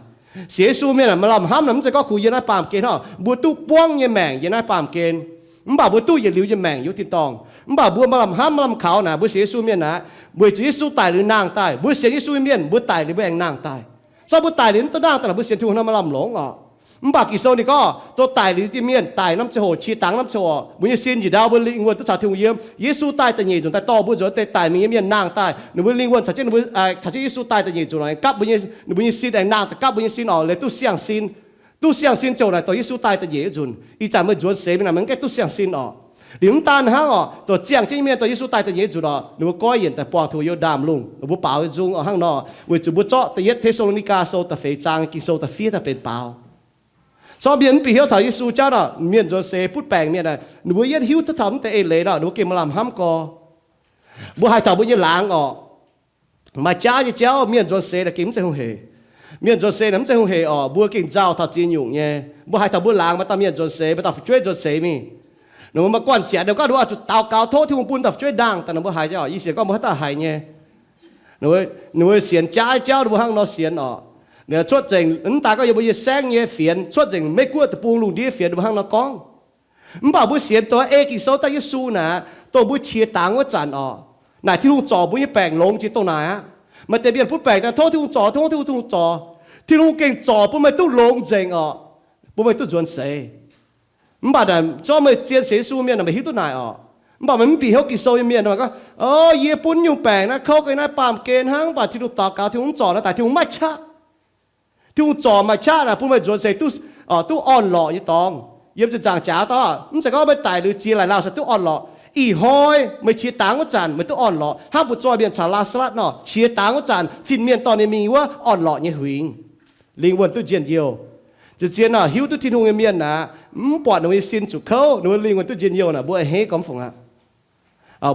Sienx Yesu mienh maaih lamh hnamv naaic mv zeiz gorngv kungx yiem naaiv baamh gen hnangv, mbuo duqv buangv nyei maengc yiem naaiv baamh gen. Mv baac mbuo duqv yietc liuz nyei maengc yiem tin-dorngh. Mv baac mbuo maaih lamh hnamv maaih lamh kaux naaic, mbuo sienx Yesu mienh naaic, weic zuqc Yesu daic liuz nangh daaih. Mbuo sienx Yesu mienh, mbuo daic liuz mbuo aengx nangh daaih. Zorqv mbuo daic liuz mv duqv nangh daaih naaic, mbuo sienx Tin-Hungh hnangv maaih lamh longx oc. Mv baac Ging-Sou ninh gorngv, dongh daic liuz nyei mienh daic norm ziangh hoc, qiex dangx norm ziangh hoc, mbuo nyei sin njiec ndau, mbuo lingh wuonh duqv caux Tin-Hungh yiem. Yesu daaih da'nyeic nzunc daaih dorh mbuo nzuonx deix daic mingh nyei mienh nangh daaih, ninh mbuo lingh wuonh caux jienv ninh mbuo, caux jienv Yesu daaih da'nyeic nzunc aengx gapv mbuo nyei, ninh mbuo nyei sin aengx nangh daaih gapv mbuo nyei sin oc, leiz duqv siang-sin. Duqv siang-sin ziouc naaic dongh Yesu daaih da'nyeic wuov nzunc. Ih zanc meih nzuonx seix mingh naaic, meih mv gaengh duqv siang-sin oc. Liuz mv daan hnangv oc, dongh ziangh jienv nyei mienh dongh Yesu daaih da'nyeic wuov nzunc oc, ninh mbuo goiv yienc daaih buangh Tin-Hungh Yo^ndaamv Lungh, ninh mbuo baaux nyei nzung oc. Hnangv nor, weic zuqc mbuo zorqv da'yietv Te^saa^lo^ni^gaa Sou da'feix zaang Ging-Sou da'fiev daaih benx baaux. Zorqv mienh mv bieqc hnyouv taux Yesu jauv nor, mienh nzuonx seix butv baengc mienh aeqv, ninh mbuo yietv hiuv duqv taux mv deix eix leiz nor, ninh mbuo gengh maaih lamh hnamv gorx. Mbuo haiz taux mbuo nyei laangz oc. Maaih jaav nyei jauv mienh nzuonx seix naaic gengh mv zeiz hungh heic. Mienh nzuonx seix naaic mv zeiz hungh heic oc, mbuo gengh nzauh taux ziex nyungc nyei. Mbuo haiz taux mbuo laangz maaih dauh mienh nzuonx seix, maaih dauh fu'jueiv nzuonx seix mingh. Ninh mbuo maaih guanh janx, ninh mbuo gorngv ninh oix zuqc daux gaux tov Tin-Hungh bun dauh fu'jueiv nangh daaih, ninh mbuo haiz oc. Yie sienx gorngv mbuo haaix dauh haiz nyei. Ninh mbuo sienx jaav jauv, ninh mbuo hnangv nor sienx oc. Cuotv nzengc mv daaih gorngv yiem mbuo nyei saengv nyei fienx, cuotv nzengc Meiv-Guoqv deic-bung lungh ndiev fienx, ninh mbuo hnangv nor gorngv. Mv baac mbuo sienx dongh ei Ging-Sou daaih Yesu naaic, dongh mbuo qiex dangx wuov zanc oc, naaic Tin-Hungh zorc mbuo nyei baengc longx jiex dongh naaic aqv. Maaih deix mienh butv baengc daaih tov Tin-Hungh zorc, tov Tin-Hungh zorc. Tin-Hungh gengh zorc bun meih duqv longx nzengc oc, bun meih duqv nzuonx seix. Mv baac naaic zorqv meih zien sienx Yesu mienh naaic meih hiuv duqv naaic oc. Mv baac meih mv bieqc hnyouv Ging-Sou nyei mienh naaic, gorngv, O, yie bun nyungc baengc naaiv kouv ga'naaiv baamh gen hnangv, mv baac Tin-Hungh daux gaux Tin-Hungh mv zorc naaic, daaih Tin-Hungh maiv qaqv. Tin-Hungh zorc maaih qaqv naaic bun meih nzuonx seix duqv, duqv orn-lorqc nyei dorngx. Yiem ziepc nzaangc jaax daaih, mv zeiz gorngv meih daic liuz ziex laaic lauh se duqv orn-lorqc. Ih hnoi meih qiex dangx wuov zanc meih duqv orn-lorqc, hnangv butv-zoih mienh caux Laa^saa^latv nor, qiex dangx wuov zanc fin-mienh dorh ninh mingh wuov orn-lorqc nyei huingx, lingh wuonh duqv njien-youh. Zien-zien nor, hiuv duqv Tin-Hungh nyei mienh aeqv, mv buatc ninh mbuo nyei sin zuqc kouv, ninh mbuo lingh wuonh duqv njien-youh naaic, mbuo a'hneiv gormx fungc aqv.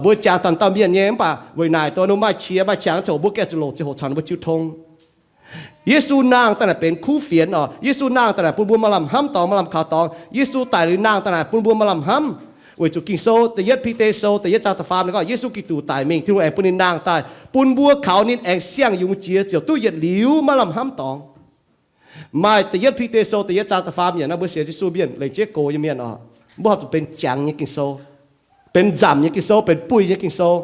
Mbuo jangx dauh dauh mienh nyei, mv baac weic naaic dongh ninh mbuo maaih qiex maaih qangx ziangh hoc mbuo gaengh zuqc longc ziangh hoc caux ninh mbuo jiu tong. Yesu nangh daaih naaic benx kuv fienx oc. Yesu nangh daaih naaic bun mbuo maaih lamh hnamv dorngx, maaih lamh kaux dorngx. Yesu daic liuz nangh daaih naaic bun mbuo maaih lamh hnamv. Weic zuqc Ging-Sou da'yietv Bide Sou da'yietv zaang da'faam ninh gorngv, Yesu Giduc daic mingh, Tin-Hungh aengx bun ninh nangh daaih, bun mbuo kaux ninh aengx siang-yungz jiex ziouc duqv yietc liuz maaih lamh hnamv dorngx. Maaih da'yietv Bide Sou da'yietv zaang da'faam yiemc naaiv, mbuo sienx Yesu mienh, lengc jeiv gox nyei mienh oc, mbuo horpc zuqc benx jangx nyei Ging-Sou, benx nzamc nyei Ging-Sou, benx buih nyei Ging-Sou.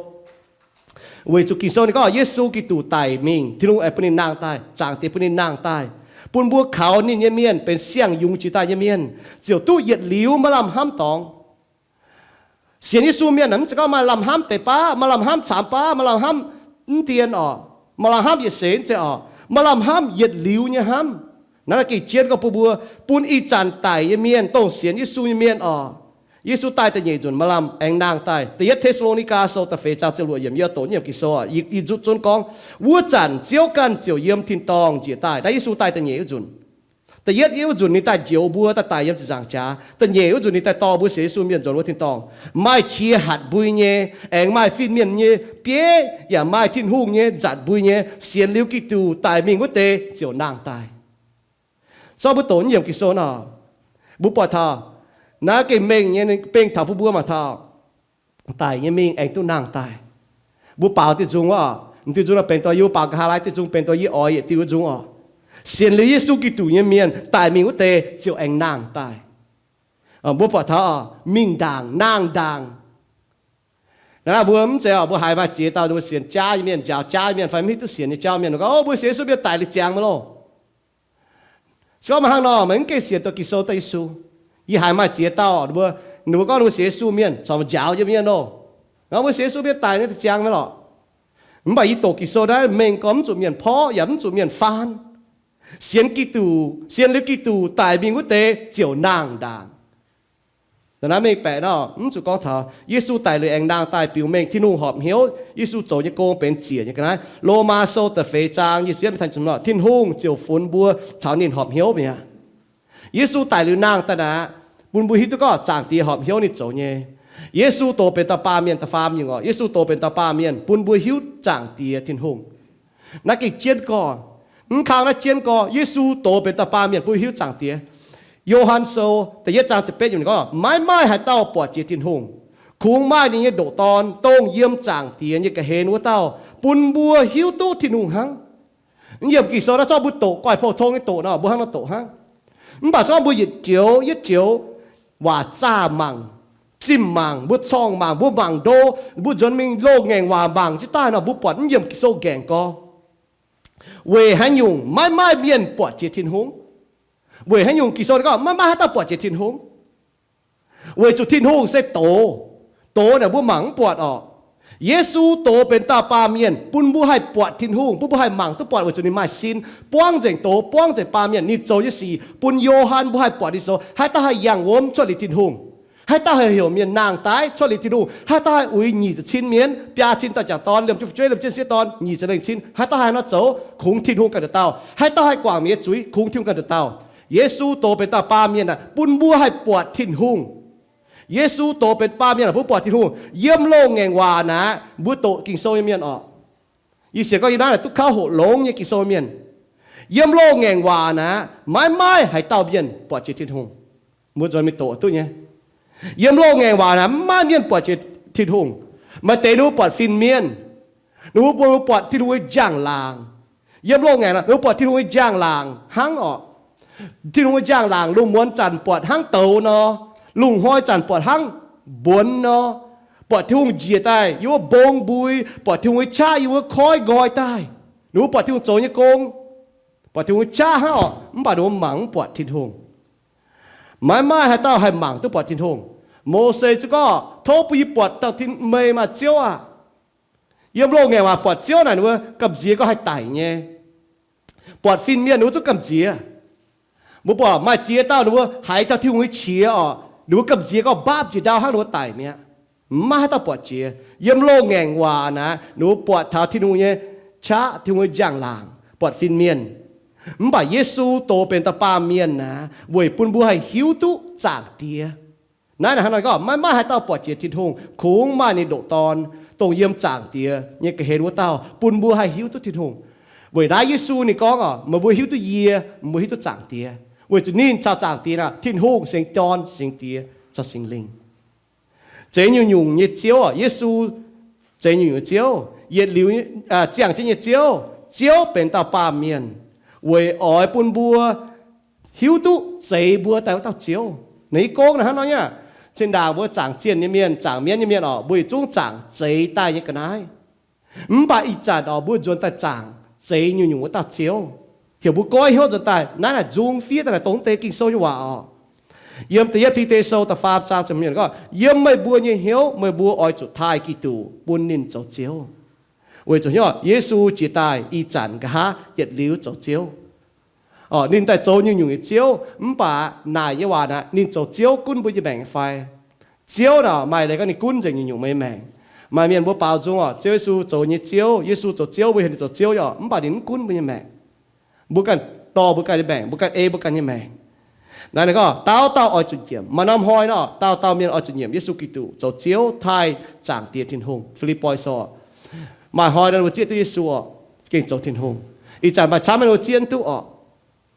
Weic zuqc Ging-Sou ninh gorngv Yesu Giduc daic mingh, Tin-Hungh aengx bun ninh nangh daaih, Zaangc Diex bun ninh nangh daaih, bun mbuo kaux ninh nyei mienh benx siang-yungz jiex daaih nyei mienh, ziouc duqv yietc liuz maaih lamh hnamv dorngx. Sienx Yesu mienh aeqv, mv zeiz gorngv maaih lamh hnamv deix baav, maaih lamh hnamv camx baav, maaih lamh hnamv mv dien oc, maaih lamh hnamv yietc seix mv zeiz oc. Maaih lamh hnamv yietc liuz nyei hnamv. Naaiv gengh jienv gorngv bun mbuo, bun ih zanc daic nyei mienh, dongh sienx Yesu nyei mienh oc, Yesu daaih da'nyeic nzunc maaih lamh aengx nangh daaih. Da'yietv Te^saa^lo^ni^gaa Sou da'feix zaang ziepc luoqc yiemc, yie dorh nyiemc Ging-Sou, yie zuqv zunv gorngv, wuov zanc Ziouv ganh ziouc yiem tin-dorngh njiec daaih. Naaiv Yesu daaih da'nyeic wuov nzunc. Da'yietv wuov nzunc ninh daaih njoux mbuo, daaih daic yiem ziepc nzaangc jaax. Da'nyeic wuov nzunc ninh daaih dorh mbuo sienx Yesu mienh nzuonx wuov tin-dorngh. Maaih qiex hatc mbui nyei, aengx maaih fin-mienh nyei bieiv, yaac maaih Tin-Hungh nyei nzatc mbui nyei. Sienx liuz Giduc daic mingh wuov deix ziouc nangh daaih. Zorqv mbuo doqc nyiemc Ging-Sou nor, mbuo buatc taux naaiv gengh mengh nyei, bengh taux bun mbuo mangc taux daic nyei mingh aengx duqv nangh daaih. Mbuo baaux diuh nzung wuov, m'diuh nzung nor benx dongh yie mbuo baaux nqa'haav laai diuh nzung benx dongh yie oix yietc diuh nzung oc. Sienx liuz Yesu Giduc nyei mienh daic mingh wuov deix ziouc aengx nangh daaih. Mbuo buatc taux mingh ndaangc, nangh ndaangc. Naaiv mbuo mv zeiz oc, mbuo haiz maaih ziex dauh mbuo sienx jaav nyei mienh, njaaux jaav nyei mienh, fai mv hiuv duqv sienx nyei jauv mienh, gorngv, Ov, mbuo sienx Yesu mienh daic liuz ziangx maiv loh. Se gorngv meih hnangv nor, meih mv gengh sienx duqv Ging-Sou daaih Yesu. Yie haiz maaih ziex dauh, ninh mbuo gorngv ninh mbuo sienx Yesu mienh, corc njaaux nyei mienh loh. Mbuo sienx Yesu mienh daic liuz ziangx maiv lorqc. Mv baac yie doqc Ging-Sou naaiv mengh gorngv mv zuqc mienh porv yaac mv zuqc mienh faanv. Sienx Giduc, sienx liuz Giduc daic mingh wuov deix ziouc nangh ndaangc. Naaiv mengh baeqc nor, mv zuqc gorngv taux Yesu daic liuz aengx nangh daaih biux mengh Tin-Hungh horpc hnyouv Yesu zoux nyei gong benx ziec nyei ga'naaiv. Lomaa Sou da'feix zaang nyic ziepc yietv, Tin-Hungh ziouc funx mbuo caux ninh horpc hnyouv mi'aqv. Yesu daic liuz nangh daaih naaic, bun mbuo hiuv duqv gorngv Zaangc Diex horpc hnyouv ninh zoux nyei. Yesu doz benx dauh baamh mienh, da'faam nyungc oc. Yesu doz benx dauh baamh mienh bun mbuo hiuv Zaangc Diex Tin-Hungh. Naaiv gengh jienv gorngv, mv kang naaiv jienv gorngv, Yesu doz benx dauh baamh mienh bun hiuv Zaangc Diex. Yo^han Sou da'yietv zaang ziepc betv yiemc gorngv, Maiv maaih haaix dauh buatc jiex Tin-Hungh, kungx maaih ninh nyei ndoqc Dorn, dongh yiem Zaangc Diex nyei ga'hlen wuov dauh, bun mbuo hiuv duqv Tin-Hungh hnangv. Yiem Ging-Sou naaiv zorqv mbuo doqc, goiv pou-tong nyei doqc nor, mbuo hnangv nor doqc hnangv. Mv baac zorqv mbuo yietc joux yietc joux waac zaah mangc, zimh mangc, mbuo corngh mangc, mbuo mangc ndo, mbuo nzuonx mingh loz-ngaengc waac mangc jienv daaih nor, mbuo buatc mv yiem Ging-Sou nqaengc gorngv, weic haaix nyungc maiv maaih mienh buatc jiex Tin-Hungh? Weic haaix nyungc Ging-Sou gorngv maiv maaih haaix dauh buatc jiex Tin-Hungh? Weic zuqc Tin-Hungh se doz. Doz naaic mbuo mangc mv buatc orqc. Yesu doz benx dauh baamh mienh bun mbuo haih buatc Tin-Hungh, bun mbuo haih mangc duqv buatc weic zuqc ninh maaih sin, buangv nzengc doz, buangv nzengc baamh mienh, ninh zoux nyei sic bun Yo^han mbuo haih buatc ninh zoux. Haaix dauh haih yangh wuom cuotv liuz Tin-Hungh? Haaix dauh haih heuc mienh nangh daaih cuotv liuz Tin-Hungh? Haaix dauh haih uix nyic ziepc cin mienh, biaa cin dauh jangc dorn, liemh jin fu'jueiv, liemh jin sieqv dorn, nyic ziepc lengh cin? Haaix dauh haih nor zoux? Kungx Tin-Hungh ganh nduqc dauh. Haaix dauh haih guangc mienh nyei zuiz? Kungx Tin-Hungh ganh nduqc dauh. Yesu doz benx dauh baamh mienh aeqv, bun mbuo haih buatc Tin-Hungh. Yesu doz benx baamh mienh aeqv, bun buatc Tin-Hungh. Yiem loz-ngaengc waac naaic, mbuo doqc Ging-Sou nyei mienh orqc, yie sienx gorngv yie naaiv naaic duqv kauv hoqc longx nyei Ging-Sou mienh. Yiem loz-ngaengc waac naaic, maiv maaih haaix dauh mienh buatc jiex Tin-Hungh. Mbuo nzuonx mingh doqc duqv nyei. Yiem loz-ngaengc waac naaic, maiv maaih mienh buatc jiex Tin-Hungh. Maaih deix ninh mbuo buatc fin-mienh, ninh mbuo buatc Tin-Hungh nyei njang-laangc. Yiem loz-ngaengc naaic, ninh mbuo buatc Tin-Hungh nyei njang-laangc hnangv orqc. Tin-Hungh nyei njang-laangc lungh muonz zanc buatc hnangv douz nor, lungh hnoi zanc buatc hnangv mbuonx nor, buatc Tin-Hungh njiec daaih yiem wuov mbong mbui, buatc Tin-Hungh nyei qaqv yiem wuov koiv nqoi daaih. Ninh mbuo buatc Tin-Hungh zoux nyei gong, buatc Tin-Hungh nyei qaqv hnangv orqc, mv baac ninh mbuo mangc mv buatc Tin-Hungh. Maiv maaih haaix dauh haih mangc duqv buatc Tin-Hungh. Mose ziouc gorngv, Tov bun yie buatc dauh Tin-Meih maah, Ziouv aah! Yiem loz-ngaengc waac buatc Ziouv naaic ninh mbuo gamh nziex gorngv haih daic nyei. Buatc fin-mienh ninh mbuo zungv gamh nziex. Mbuo buatc maaih ziex dauh ninh mbuo haiz taux Tin-Hungh nyei qiex orqc, ninh mbuo gamh nziex gorngv mbaapv njiec ndau hnangv, ninh mbuo daic mi'aqv. Maiv maaih haaix dauh buatc jiex. Yiem loz-ngaengc waac naaic ninh mbuo buatc taux Tin-Hungh nyei qaqv, Tin-Hungh nyei njang-laangc, buatc fin-mienh. Mv baac Yesu doz benx dauh baamh mienh naaic weic bun mbuo haih hiuv duqv Zaangc Diex. Naaiv naaic hnangv nor gorngv maiv maaih haaix dauh buatc jiex Tin-Hungh, kungx maaih ninh ndoqc Dorn, dongh yiem Zaangc Diex nyei ga'hlen wuov dauh, bun mbuo haih hiuv duqv Tin-Hungh. Weic naaiv Yesu ninh gorngv orqc, Meih mbuo hiuv duqv yie, mbuo hiuv duqv Zaangc Diex. Weic zuqc ninh caux Zaangc Diex naaic, Tin-Hungh, Singx Dorn, Singx Diex caux Singx Lingh. Zeix nyungc-nyungc nyei Ziouv orqc, Yesu zeix nyungc-nyungc nyei Ziouv, yietc liuz ziangh jienv nyei Ziouv. Ziouv benx dauh baamh mienh weic oix bun mbuo hiuv duqv zeix mbuo daaih wuov dauh Ziouv. Naaiv yie gorngv naaiv hnangv nor nyei aqv. Zinh ndaangc mbuo zaangc zienh nyei mienh, zaangc mienv nyei mienh orqc, mbuo yietc zungv zaangc zeix daaih nyei ga'naaiv. Mv baac ih zanc orqc, mbuo nzuonx daaih zaangc zeix nyungc-nyungc wuov dauh Ziouv, heuc mbuo goiv hnyouv nzuonx daaih. Naaiv naaic nzung fiev daaih naaic dongh deix Ging-Sou nyei waac orqc. Yiem da'yietv Bide Sou da'faam zaang ziepc hmz gorngv, Yiem meih mbuo nyei hnyouv meih mbuo oix zuqc taaih Giduc bun ninh zoux Ziouv. Weic zuqc hnyouv Yesu jiex daaih ih zanc nqa'haav yietc liuz zoux Ziouv. Orqc, ninh daaih zoux nyungc-nyungc nyei Ziouv, mv baac naaic nyei waac naaic, ninh zoux Ziouv gunv mbuo nyei maengc fai? Ziouv naaic maaih leiz gorngv ninh gunv nzengc nyungc-nyungc meih nyei maengc. Maaih mienh mbuo baaux nzung orqc, Ziouv Yesu zoux nyei Ziouv, Yesu zoux Ziouv, mbuo heuc ninh zoux Ziouv nyei orqc, mv baac ninh mv gunv mbuo nyei maengc. Mbuo ganh dorh mbuo ganh nyei maengc, mbuo ganh ei mbuo ganh nyei maengc. Naaiv ninh gorngv dauh dauh oix zuqc nyiemc. Maaih norm hnoi nor, dauh dauh mienh oix zuqc nyiemc Yesu Giduc zoux Ziouv, taaih Zaangc Diex Tin-Hungh. Fi^lipv^poi Sou. Maaih hnoi nor mbuo zieqv duqv Yesu orqc, gengh zoux Tin-Hungh. Ih zanc maaih camv mienh mbuo zieqv duqv orqc,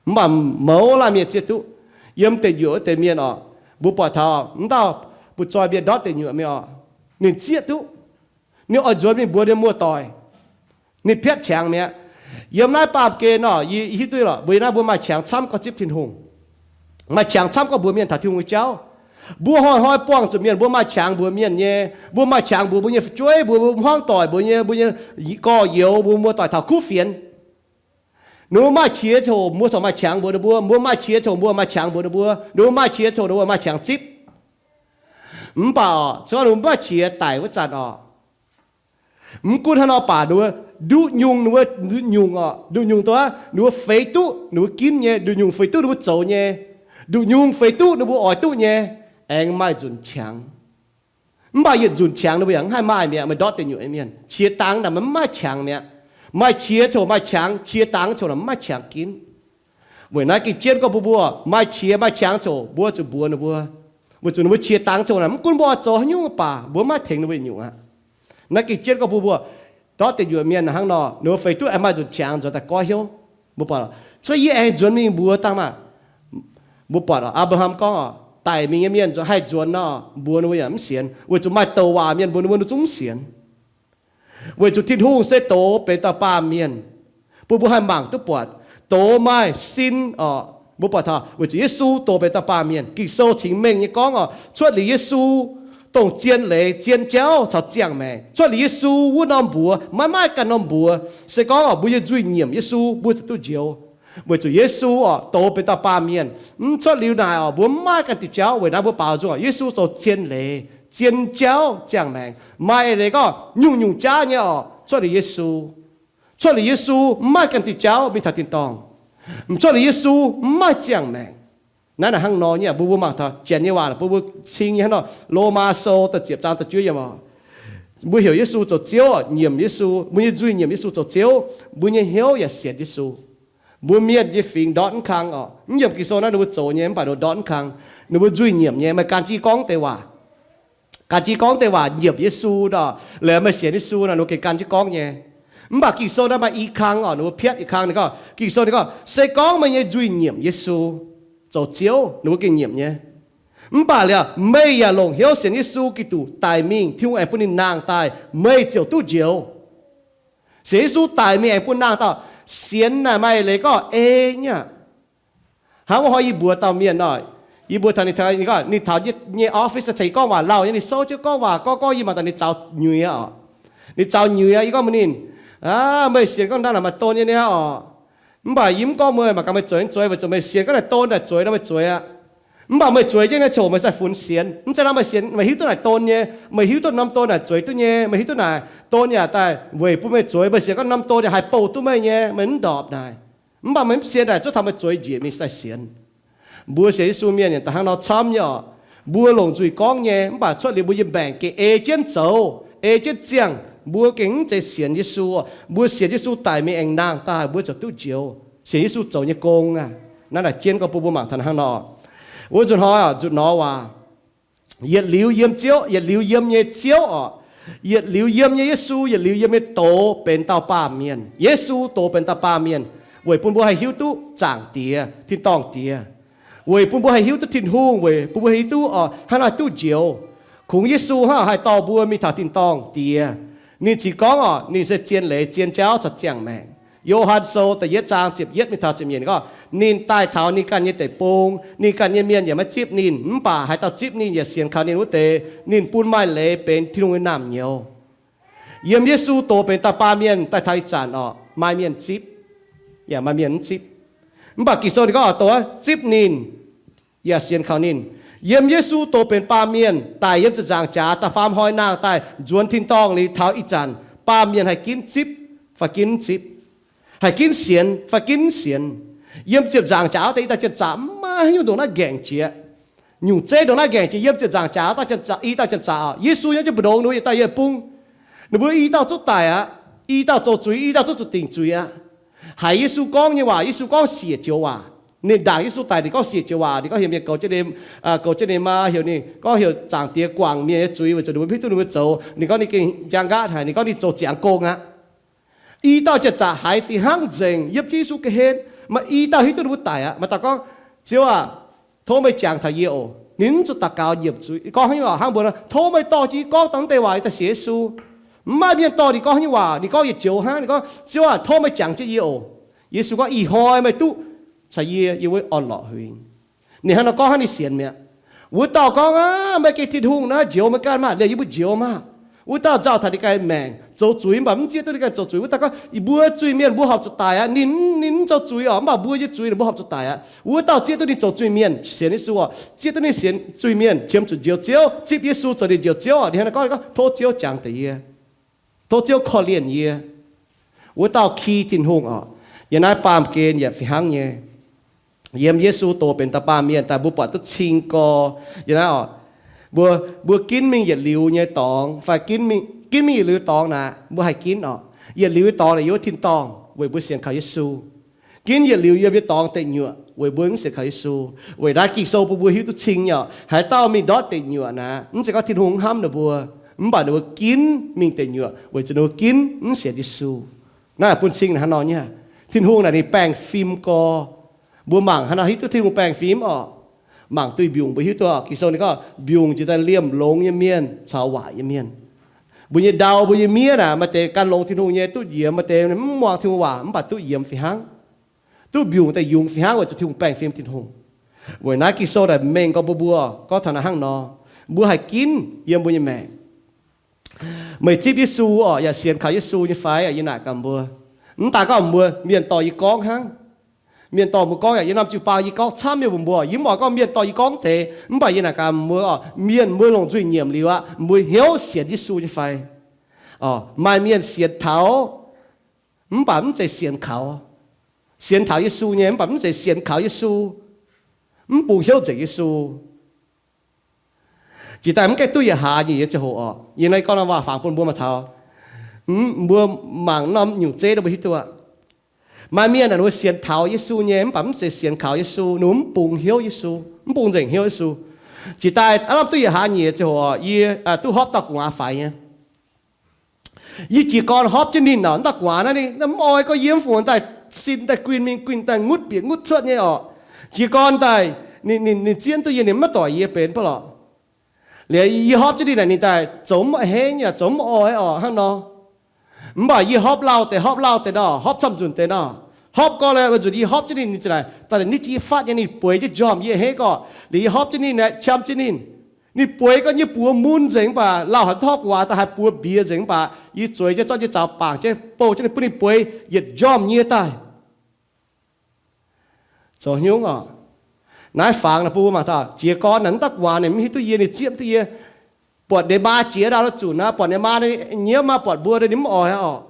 mv baac mouz laanh mienh zieqv duqv. Yiem deic nyuoqc wuov deix mienh orqc, mbuo buatc taux m'dauh butv-zoih mienh ndortv deic nyuoqc mienh orqc, ninh zieqv duqv. Ninh oix nzuonx mingh mbuox ninh muoz-doic, ninh piatv qangx mi'aqv. Yiem naaiv baamh gen orqc, yie hiuv duqv lorqc, mbuo yiem naaiv mbuo maaih qangx camv gorngv zipv Tin-Hungh, maaih qangx camv gorngv mbuox mienh taux Tin-Hungh nyei jauv. Mbuo hnoi-hnoi buangh zuqc mienh, mbuo maaih qangx mbuox mienh nyei, mbuo maaih qangx mbuox mbuo nyei fu'jueiv, mbuo, mbuo hmuangv doic, mbuo nyei, mbuo nyei gorx-youz, mbuo muoz-doic taux kuv fienx. Ninh mbuo maaih qiex ziouc mbuo corc maaih qangx mbuox ninh mbuo, mbuo maaih qiex ziouc mbuo maaih qangx mbuox ninh mbuo, ninh mbuo maaih qiex ziouc ninh mbuo maaih qangx zipv. Mv baac oc, se gorngv ninh mbuo mv maaih qiex daic wuov zanc oc, mv gunv hnangv nor baac ninh mbuo nduqc nyungc, ninh mbuo nduqc nyungc oc, nduqc nyungc dongh ninh mbuo feix duqv ninh mbuo ginv nyei, nduqc nyungc feix duqv ninh mbuo zoux nyei, nduqc nyungc feix duqv ninh mbuo oix duqv nyei, aengx maaih nzunc qangx. Mv baac yietc nzunc qangx ninh mbuo yaac mv haih maaih mi'aqv. Meih ndortv deic nyuoqc nyei mienh, qiex dangx naaic maiv maaih qangx mi'aqv. Maaih qiex ziouc maaih qangx, qiex dangx ziouc naaic maiv maaih qangx ginv. Weic naaiv ging jienv gorngv bun mbuo, maaih qiex maaih qangx ziouc mbuo zuqc mbuox ninh mbuo, weic zuqc ninh mbuo qiex dangx ziouc naaic mv gunv mbuo oix zoux haaix nyungc mv baac mbuo maiv tengx ninh mbuo nyungc aqv. Naaiv ging jienv gorngv bun mbuo, ndortv deic nyuoqc mienh hnangv nor, ninh mbuo feix duqv aengx maaih nzunc qangx nzuonx daaih goiv hnyouv. Mbuo buatc, cuotv yie aengx nzuonx mingh mbuox dangh maah. Mbuo buatc, Abraham gorngv oc, daic mingh nyei mienh haih nzuonx nor, mbuox ninh mbuo yaac mv sienx, weic zuqc maaih douc waac mienh mbuox ninh mbuo, ninh zungv mv sienx. Weic zuqc Tin-Hungh se doz benx dauh baamh mienh, bun mbuo haih mangc duqv buatc, doz maaih sin oc. Mbuo buatc taux weic zuqc Yesu doz benx dauh baamh mienh. Ging-Sou cingx mengh nyei gorngv oc, cuotv liuz Yesu, dongh zien leiz, zien jauv caux ziangh maengc, cuotv liuz Yesu wuov norm mbuox maiv maaih ganh norm mbuox. Se gorngv oc mbuo nyei nzuih nyiemc Yesu, mbuo ziouc duqv njoux. Weic zuqc Yesu oc doz benx dauh baamh mienh. Mv cuotv liuz naaic oc mbuo mv maaih ganh diuh jauv. Weic naaiv mbuo baaux nzung oc, Yesu zoux zien leiz, zien jauv, ziangh maengc. Maaih eix leiz gorngv nyungc-nyungc jaav nyei oc, cuotv liuz Yesu. Cuotv liuz Yesu mv maaih ganh diuh jauv mingh taux tin-dorngh. Mv cuotv liuz Yesu mv maaih ziangh maengc. Naaiv naaic hnangv nor nyei, mbuo, mbuo mangc taux janx nyei waac, bun mbuo cing nyei hnangv nor, Lomaa Sou da'ziepc zaang da'juov yiemc oc. Mbuo heuc Yesu zoux Ziouv, nyiemc Yesu, mbuo nyei nzuih nyiemc Yesu zoux Ziouv, mbuo nyei hnyouv yaac sienx Yesu. Mbuo mienh nyei fingx ndortv mv kang oc. Mv yiemc Ging-Sou naaiv ninh mbuo zoux nyei, mv baac ninh mbuo ndortv mv kang. Ninh mbuo nzuih nyiemc nyei, meih gan jienv gorngv deix waac, gan jienv gorngv deix waac nyiemc Yesu nor, laaix meih sienx Yesu nor, ninh mbuo gengh gan jienv gorngv nyei. Mv baac Ging-Sou naaiv maaih i kang oc, ninh mbuo piatv i kang. Ninh gorngv, Ging-Sou ninh gorngv, se gorngv meih nyei nzuih nyiemc Yesu zoux Ziouv, ninh mbuo gengh nyiemc nyei. Mv baac liuz, meih yaac longc hnyouv sienx Yesu Giduc daic mingh, Tin-Hungh aengx bun ninh nangh daaih, meih ziouc duqv njoux. Sienx Yesu daic mingh aengx bun nangh daaih. Sienx naaic maaih leiz gorngv ei nyei aqv. Hnangv wuov hnoi yie mbuox dauh mienh nor, yie mbuox taux ninh, ninh gorngv ninh taux yie nyei office cingx gorngv waac lauh nyei, ninh souv jienv gorngv waac gorngv gorngv yie mangc daaih ninh zaux nyuix aqv oc. Ninh zaux nyuix aqv, yie gorngv mbuox ninh, aav, meih sienx gorngv hnangv naaic maaih don nyei niaa oc. Mv baac yie mv gorngv meih mangc gaax meih zueiz mv zueiz, weic zuqc meih sienx gorngv naaic don naaic zueiz nor meih zueiz aqv. Mv baac meih zueiz jienv naaic coc meih sai funx sienx. Mv zeiz nor meih sienx meih hiuv duqv naaic don nyei, meih hiuv duqv norm don naaic zueiz duqv nyei, meih hiuv duqv naaic don yaac daaih weic bun meih zueiz, meih sienx gorngv norm don yaac haih bouh duqv meih nyei, meih mv ndorpc naaic. Mv baac meih mv sienx naaic, zuov taux meih zueiz njiec mingh sai sienx. Mbuo sienx Yesu mienh yaac da'hnangv nor camv nyei oc. Mbuo longc nzuih gorngv nyei, mv baac cuotv liuz mbuo yiem mbaengc gengh ei jienv zoux, ei jienv ziangh. Mbuo gengh mv zeiz sienx Yesu. Mbuo sienx Yesu daic mingh aengx nangh daaih, mbuo ziouc duqv njoux. Sienx Yesu zoux nyei gong aqv. Naaiv naaic jienv gorngv bun mbuo mangc taux hnangv nor. Wuov nzunc hnoi oc, nzutc nor waac, yietc liuz yiem Ziouv, yietc liuz yiem nyei Ziouv oc, yietc liuz yiem nyei Yesu, yietc liuz yiem nyei douz benx dauh baamh mienh. Yesu douz benx dauh baamh mienh weic bun mbuo haih hiuv duqv Zaangc Diex, tin-dorngh Diex, weic bun mbuo haih hiuv duqv Tin-Hungh, weic bun mbuo haih hiuv duqv oc hnangv naaiv duqv njoux. Kungx Yesu hnangv haih dorh mbuo mingh taux tin-dorngh Diex. Ninh cingx gorngv oc, ninh se zien leiz, zien jauv caux ziangh maengc. Yo^han Sou da'yietv zaang ziepc yietv mingh taux ziepc nyeic gorngv, ninh daaih taux ninh ganh nyei deic-bung, ninh ganh nyei mienh yaac maiv zipv ninh. Mv baac haaix dauh zipv ninh yaac sienx kaux ninh wuov deix, ninh bun maaih leiz benx Tin-Hungh nyei naamh nyouz. Yiem Yesu douz benx dauh baamh mienh daaih taux ih zanc oc, maaih mienh zipv, yaac maaih mienh mv zipv. Mv baac Ging-Sou ninh gorngv oc, douz zipv ninh yaac sienx kaux ninh. Yiem Yesu douz benx baamh mienh daic yiem ziepc nzaangc jaax da'faam hnoi nangh daaih nzuonx tin-dorngh liuz taux ih zanc, baamh mienh haih ginv zipv fai ginv mv zipv, haih ginv sienx fai ginv mv sienx. Yiem ziepc nzaangc jaax wuov deix i dauh janx-zaqc maiv hiuv ndongc naaiv nqaengc jiex. Nyungc zeiv ndongc naaiv nqaengc jiex yiem ziepc nzangc jaax dauh janx-zaqc, i dauh janx-zaqc oc. Yesu yiem jienv mbu'ndongx ninh mbuo yietc dauh yietc bung. Ninh mbuo i dauh zungv daic aqv. I dauh zoux zuiz, i dauh zungv zuqc dingc zuiz aqv. Haiz Yesu gorngv nyei waac, Yesu gorngv siec joux waac. Ninh ndaangc Yesu daic, ninh gorngv siec joux waac. Ninh gorngv heuc mienh goux jienv ninh, goux jienv ninh maa, heuc ninh gorngv heuc Zaangc Diex guangc mienh nyei zuiz weic zuqc ninh mbuo mv hiuv duqv ninh mbuo zoux. Ninh gorngv ninh gengh njang nqaatv haic, ninh gorngv ninh zoux ziangx gong aqv. I dauh janx-zaqc haiz fih hnangv nzengc, yiem jienv Yesu ga'hlen, maaih i dauh hiuv duqv ninh mbuo daic aqv. Maaih dauh gorngv, Ziouv aah, tov meih jangx taux yie oc. Ninh mv zuqc daux gaux nyiemc zuiz. Gorngv hnangv nor, hnangv mbuo nor, tov meih dorh jienv gorngv dangh deix waac yie daaih sienx Yesu. Mv maaih mienh dorh ninh gorngv haaix nyungc waac, ninh gorngv yietc joux hnangv. Ninh gorngv, Ziouv aah, tov meih jangx jienv yie oc. Yesu gorngv, Ih hnoi meih duqv caux yie yiem wuov orn-lorqc huingx. Ninh hnangv nor gorngv hnangv, ninh sienx mi'aqv. Wuov dauh gorngv, Aav, meih gengh Tin-Hungh naaiv njoux meih ganh maah! Liemh yie mbuo njoux maah! Wuov dauh nzauh taux ninh ganh maengc, zoux zuiz mv baac mv zieqv duqv ninh ganh zoux zuiz. Wuov dauh gorngv, Mbuo zuiz-mienh mbuo horpc zuqc daic aqv. Ninh, ninh mv zoux zuiz orqc, mv baac mbuo nyei zuiz ninh mbuo horpc zuqc daic aqv. Wuov dauh zieqv duqv ninh zoux zuiz-mienh sienx Yesu orqc, zieqv duqv ninh sienx zuiz-mienh qiemx zuqc njoux Ziouv, zipv Yesu zoux ninh njoux Ziouv orqc. Ninh hnangv naaiv gorngv, gorngv, Tov Ziouv jangx deix yie. Tov Ziouv korv-lienh yie. Wuov dauh ki Tin-Hungh orqc. Yiem naaiv baamh gen yaac fih hnangv nyei. Yiem Yesu doz benx dauh baamh mienh daaih, mbuo buatc duqv cing gorx. Yiem naaiv orqc, mbuo, mbuo ginv mingh yietc liuz nyei dorngx fai ginv mingh, ginv mingh yietc liuz dorngx naaic, mbuo haih ginv orqc. Yietc liuz nyei dorngx naaic yiem wuov tin-dorngh weic mbuo sienx kaux Yesu. Ginv yietc liuz yiem nyei dorngx deic nyuoqc weic mbuo mv sienx kaux Yesu. Weic naaiv Ging-Sou bun mbuo hiuv duqv cing nyei orqc, haaix dauh mingh ndortv deic nyuoqc naaic, mv zeiz gorngv Tin-Hungh hnamv ninh mbuo, mv baac ninh mbuo ginv mingh deic nyuoqc weic zuqc ninh mbuo ginv mv sienx Yesu. Naaiv bun cing naaic hnangv nor nyei. Tin-Hungh naaic ninh baengh fim gorx. Mbuo mangc hnangv nor hiuv duqv Tin-Hungh baengh fim orqc. Mangc duih mbiungc mbuo hiuv duqv orqc. Ging-Sou ninh gorngv mbiungc jiex daaih liemh longx nyei mienh caux waaic nyei mienh. Mbuo nyei ndau, mbuo nyei mienh naaic, maaih deix gan longx Tin-Hungh nyei duqv nyiemz, maaih deix mv muangx Tin-Hungh waac mv baac duqv nyiemz fih hnangv. Duqv mbiungc daaih yungz fih hnangv weic zuqc Tin-Hungh baengh fim Tin-Hungh. Weic naaiv Ging-Sou naaic mengh gorx mbuo, mbuo gorngv taux naaiv hnangv nor, mbuo haih ginv yiem mbuo nyei maengc. Meih zipv Yesu orqc, yaac sienx kaux Yesu nyei fai? Yie naaic gaax mbuo, mv daaih gorngv mbuo mienh dorh yie gorngv hnangv. Mienh dorh mbuo gorngv yaac yiem norm jiu-baang yie gorngv camv nyei mbuox mbuo, yie mv oix gorngv mienh dorh yie gorngv deix, mv baac yie naaic gaax mbuo orqc, mienh mbuo longc nzuih nyiemc liuz aqv, mbuo hnyouv sienx Yesu nyei fai? Orqc, maaih mienh sienx taux, mv baac mv zeiz sienx kaux. Sienx taux Yesu nyei, mv baac mv zeiz sienx kaux Yesu. Mv bungx hnyouv nzengc Yesu. Jiex daaih mv gaengh duqv yietc hlaax nyic nyei ziangh hoc orqc, yie naaiv gorngv norm waac-fangx bun mbuo maaih taux, mbuo mangc norm nyungc zeiv nor mbuo hiuv duqv aqv. Maaih mienh naaic ninh mbuo sienx taux Yesu nyei, mv baac mv zeiz sienx kaux Yesu, ninh mbuo mv bungx hnyouv Yesu, mv bungx nzengc hnyouv Yesu. Jiex daaih aav lamh duqv yietc hlaax nyic ziangh hoc orqc, yie duqv horpc dauh gu'nguaaz faix nyei. Yie jiez gorn horpc jienv ninh orqc, dauh gu'nguaaz naaiv ninh mv oix gorngv yie mv fungc daaih sin daaih guinh mingh guinh daaih ngutv bieqc ngutv cuotv nyei orqc. Jiez gorn daaih ninh, ninh, ninh zieqv duqv yie, ninh maiv doic yie benx baav lorqc. Liuz yie horpc jienv ninh naaic, ninh daaih zoux mv a'hneiv nyei, zoux mv oix orqc hnangv nor. Mv baac yie horpc lauh deix, horpc lauh deix nor, horpc camv nzunc deix nor, horpc gorn lorqc, weic zuqc yie horpc jienv ninh, ninh ziouc naaic daaih nitv jienv yie fatv nyei, ninh bueix jienv njormh yie a'hneiv gorqv. Liuz yie horpc jienv ninh naaic, qam jienv ninh, ninh bueix gorqv nyei buoz mun nzengc mv baac lauh haic, mv horpc gu'nguaaz daaih haih buoz mbiex nzengc mv baac yie zueiz jienv zorqv jienv zaux bangc jienv bouh jienv ninh, bun ninh bueix yietc njormh nyie daaih. Zoux haaix nyungc orqc? Naaiv fangx naaic bun mbuo mangc taux jiez gorn naaic, mv dauh gu'nguaaz ninh mv hiuv duqv yie, ninh zieqv mv duqv yie. Buatc ninh maa jiex ndau la'zunc naaic, buatc ninh maa nyiemv maa buatc mbuo, ninh mv oix orqc.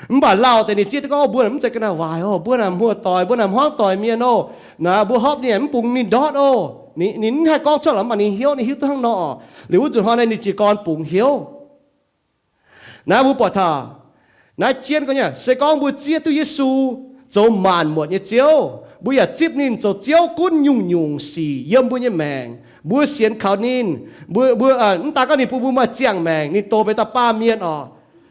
Mv baac lauh deix ninh zieqv duqv gorngv, Mbuo naaic mv zeiz ga'naaiv waaic oc. Mbuo naaic muoz-doic, mbuo naaic hmuangv doic mienh oc. Naaic mbuo horpc ninh mv bungx ninh ndortv oc. Ninh, ninh mv haih gorngv cuotv lorqc, mv baac ninh hnyouv, ninh hiuv duqv hnangv nor orqc. Liuz wuov nzunc hnoi naaic ninh jiez gorn bungx hnyouv. Naaiv mbuo buatc taux naaiv jienv gorngv nyei, se gorngv mbuo zieqv duqv Yesu zoux maanc muotc nyei Ziouv, mbuo yaac zipv ninh zoux Ziouv gunv nyungc-nyungc sic yiem mbuo nyei maengc. Mbuo sienx kaux ninh, mbuo, mbuo, mv daan gorngv ninh bun mbuo maaih ziangh maengc, ninh doz benx dauh baamh mienh orqc.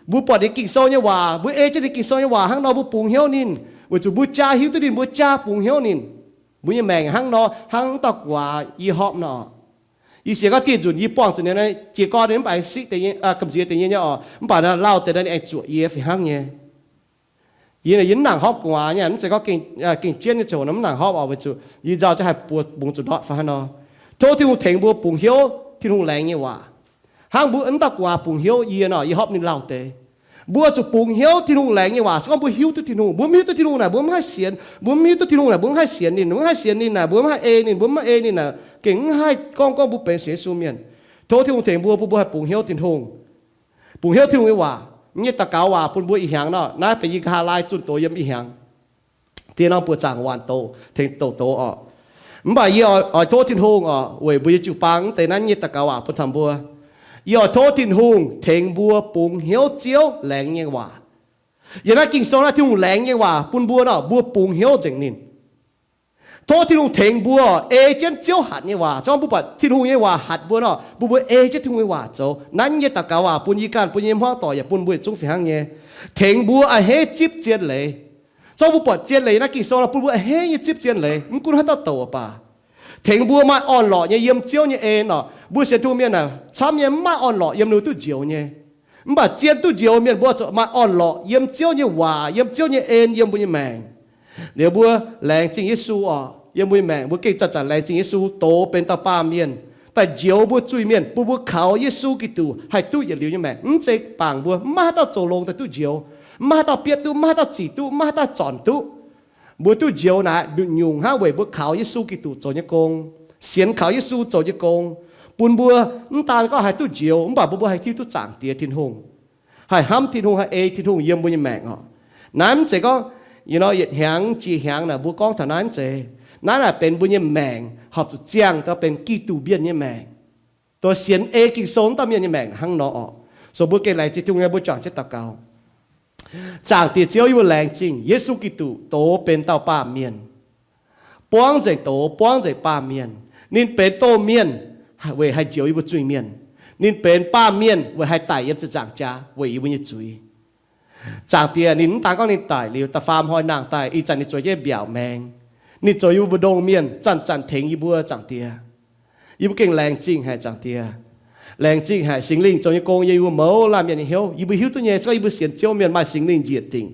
Mbuo buatc ninh Ging-Sou nyei waac, mbuo ei jienv ninh Ging-Sou nyei waac hnangv nor, mbuo bungx hnyouv ninh, weic zuqc mbuo jaa hiuv duqv ninh, mbuo jaa bungx hnyouv ninh. Mbuo nyei maengc hnangv nor, hnangv dauh gu'nguaaz yie horpc nor. Yie sienx gorngv dieh nzunc yie buangh zuqc ninh jiez gorn ninh mv baac siqv deix, gamh nziex deix nyei nyei orqc, mv baac lauh deix ninh aengx zuoqc yie fih hnangv nyei. Yie, yie mv nangc horpc gu'nguaaz nyei, mv zeiz gorngv gengh jienv nyei ziangh hoc nor mv nangc horpc orqc, weic zuqc yie nzauh jienv haih buoz bungx zuqc ndortv fai hnangv nor. Tov Tin-Hungh tengx mbuo bungx hnyouv Tin-Hungh laengz nyei waac. Hnangv mbuo, mv dauh gu'nguaaz bungx hnyouv yie nor, yie horpc ninh lauh deix. Mbuo zuqc bungx hnyouv Tin-Hungh laengz nyei waac. Se gorngv mbuo hiuv duqv Tin-Hungh, mbuo mv hiuv duqv Tin-Hungh naaic, mbuo mv haih sienx. Mbuo mv hiuv duqv Tin-Hungh naaic, mbuo mv haih sienx ninh. Mbuo mv haih sienx ninh naaic, mbuo mv haih ei ninh. Mbuo mv haih ei ninh naaic, gengh mv haih gorngv, gorngv mbuo benx sienx Yesu mienh. Tov Tin-Hungh tengx mbuo, bun mbuo haih bungx hnyouv Tin-Hungh, bungx hnyouv Tin-Hungh nyei waac. Mv nyei daux gaux waac bun mbuo ih hnyangx nor. Naaiv benx yie nqa'haav laai zunh doz yiem ih hnyangx. Diex norm buoqc zaangc waanc douz, tengx douz douz orqc. Mv baac yie oix tov Tin-Hungh orqc, weic mbuo nyei jiu-baang mv deix naaiv nyei daux gaux waac bun taux mbuo. Yie oix tov Tin-Hungh tengx mbuo bungx hnyouv Ziouv laengz nyei waac. Yiem naaiv Ging-Sou naaiv Tin-Hungh laengz nyei waac bun mbuo nor, mbuo bungx hnyouv nzengc ninh. Tov Tin-Hungh tengx mbuo ei jienv Ziouv hatc nyei waac. Se gorngv mbuo buatc Tin-Hungh nyei waac hatc mbuo nor, mbuo mbuo ei jienv Tin-Hungh nyei waac zoux. Naaiv nyei daux gaux waac bun yie ganh, bun yie nyei hmuangv doic yaac bun mbuo yietc zungv fih hnangv nyei. Tengx mbuo a'hneiv zipv zien leiz. Se gorngv mbuo buatc zien leiz naaiv Ging-Sou nor, bun mbuo a'hneiv nyei zipv zien leiz, mv gunv haaix dauh douc baac. Tengx mbuo maaih orn-lorqc nyei yiem Ziouv nyei en orqc. Mbuo sienx Tin-Hungh mienh naaic camv nyei mv maaih orn-lorqc yiem ninh duqv njoux nyei. Mv baac zien duqv njoux mienh mbuo zuqc maaih orn-lorqc yiem Ziouv nyei waac, yiem Ziouv nyei en yiem mbuo nyei maengc. Liuz mbuo laengz zingh Yesu orqc, yiem mbuo nyei maengc mbuo gengh zanc-zanc laengz zingh Yesu doz benx dauh baamh mienh. daaih njoux mbuo zuiz-mienh, bun mbuo kaux Yesu Giduc haih duqv yietc liuz nyei maengc. Mv zeiz bangc mbuo maiv maaih haaix dauh zoux longx daaih duqv njoux, mv maaih haaix dauh bietv duqv, mv maaih haaix dauh zic duqv, mv maaih haaix dauh zornc duqv. Mbuo duqv njoux naaic nduqc nyungc hnangv weic mbuo kaux Yesu Giduc zoux nyei gong, sienx kaux Yesu zoux nyei gong, bun mbuo mv daan gorngv haih duqv njoux, mv baac bun mbuo haih hiuv duqv Zaangc Diex Tin-Hungh, haih hnamv Tin-Hungh, haih ei Tin-Hungh yiem mbuo nyei maengc oc. Naaiv mv zeiz gorngv, you know, yietc hnyangx jiex hnyangx naaic mbuo gorngv taux naaiv mv zeiz. Naaiv naaic benx mbuo nyei maengc horpc zuqc ziangh daaih benx Giduc mienh nyei maengc, dongh sienx ei Ging-Sou wuov dauh mienh nyei maengc hnangv nor oc. So mbuo gengh laengz zingh Tin-Hungh nyei, mbuo juangc jienv daux gaux. Zaangc Diex Ziouv, yie mbuo laengz zingh Yesu Giduc doz benx dauh baamh mienh, buangv nzengc doz, buangv nzengc baamh mienh. Ninh benx doz-mienh weic haih njoux yie mbuo zuiz-mienh. Ninh benx baamh mienh weic haih daic yiem ziepc nzaangc jaax weic yie mbuo nyei zuiz. Zaangc Diex, ninh mv daan gorngv ninh daic liuz, da'faam hnoi nangh daaih, ih zanc ninh zueiz jienv mbiaauc maengx. Ninh zoux yie mbuo mbu'ndongx mienh, zanc-zanc tengx yie mbuo, Zaangc Diex. Yie mbuo gengh laengz zingh haic, Zaangc Diex. Laengz zingh haic Singx Lingh zoux nyei gong yiem yie mbuo mouz laanh mienh nyei hnyouv. Yie mbuo hiuv duqv nyei, se gorngv yie mbuo sienx Ziouv mienh maaih Singx Lingh njiec dingc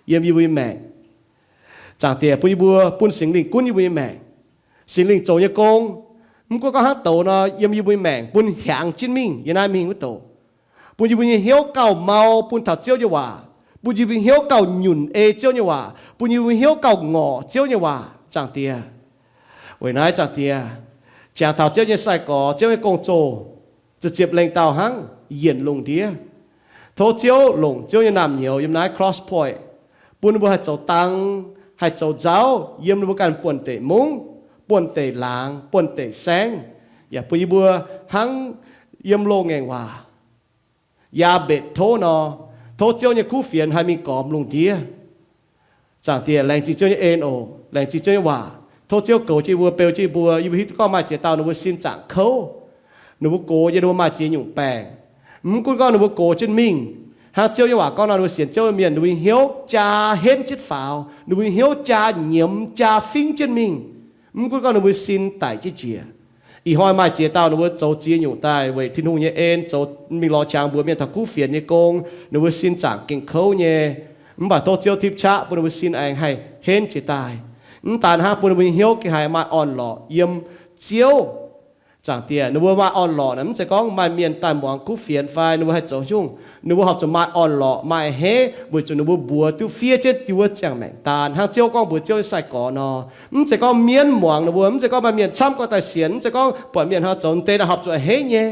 yiem yie mbuo nyei maengc. Zaangc Diex, bun yie mbuo, bun Singx Lingh gunv yie mbuo nyei maengc. Singx Lingh zoux nyei gong, mv gunv gorngv hnangv doz nor, yiem yie mbuo nyei maengc bun hiaangx jienv mingh yiem naaiv mingh wuov doz. Bun yie mbuo nyei hnyouv gauh mau bun taux Ziouv nyei waac, bun yie mbuo hnyouv gauh nyunc ei Ziouv nyei waac, bun yie mbuo hnyouv gauh ngorc Ziouv nyei waac, Zaangc Diex. Weic naaiv, Zaangc Diex, jangx taux Ziouv nyei sai-gorx, Ziouv nyei gong-zoh, ziepc ziepc lengh dauh hnangv, yienc lungh ndiev. Tov Ziouv longc Ziouv nyei naamh nyouz yiem naaiv Cross Point, bun ninh mbuo haih zoux dang, haih zoux nzauv yiem ninh mbuo ganh buonv-deic mungv, buonv-deic laangz, buonv-deic saengv, yaac bun yie mbuo hnangv yiem loz-ngaengc waac Yaabetc tov nor. Tov Ziouv nyei kuv fienx haih mingh gormx lungh ndiev. Zaangc Diex, laengz zingh Ziouv nyei en oc. Laengz zingh Ziouv nyei waac. Tov Ziouv goux jienv yie mbuo, beu jienv yie mbuo. Yie mbuo hiuv duqv gorngv maaih ziex dauh ninh mbuo sin zaangc kouv, ninh mbuo gox nyei ninh mbuo maaih ziex nyungc baengc. Mv gunv gorngv ninh mbuo gox jienv mingh, hnangv Ziouv nyei waac gorngv nor, ninh mbuo sienx Ziouv nyei mienh, ninh mbuo nyei hnyouv jaa henv jienv faaux, ninh mbuo nyei hnyouv jaa nyiemz jaa fingv jienv mingh. Mv gunv gorngv ninh mbuo sin daic jienv njiec. Ih hnoi maaih ziex dauh ninh mbuo zoux ziex nyungc daaih weic Tin-Hungh nyei en zoux mingh lorz qangx mbuox mienh taux kuv fienx nyei gong, ninh mbuo sin zaangc gengh kouv nyei. Mv baac tov Ziouv tipv qaqv bun ninh mbuo sin aengx haih henv jiez daaih. Mv daan hnangv, bun ninh mbuo nyei hnyouv gengh haih maaih orn-lorqc yiem Ziouv. Zaangc Diex, ninh mbuo maaih orn-lorqc naaic, mv zeiz gorngv maaih mienh daaih muangx kuv fienx fai ninh mbuo haih zoux haaix nyungc. Ninh mbuo horpc zuqc maaih orn-lorqc, maaih a'hneiv, weic zuqc ninh mbuo mbuox duqv fiev jienv yie mbuo ziangh maengc daan, hnangv Ziouv gorngv mbuox Ziouv nyei sai-gorx nor. Mv zeiz gorngv mienv muangx ninh mbuo, mv zeiz gorngv maaih mienh camv gorngv daaih sienx, mv zeiz gorngv buatc mienh hnangv zoux deix naaic horpc zuqc a'hneiv nyei.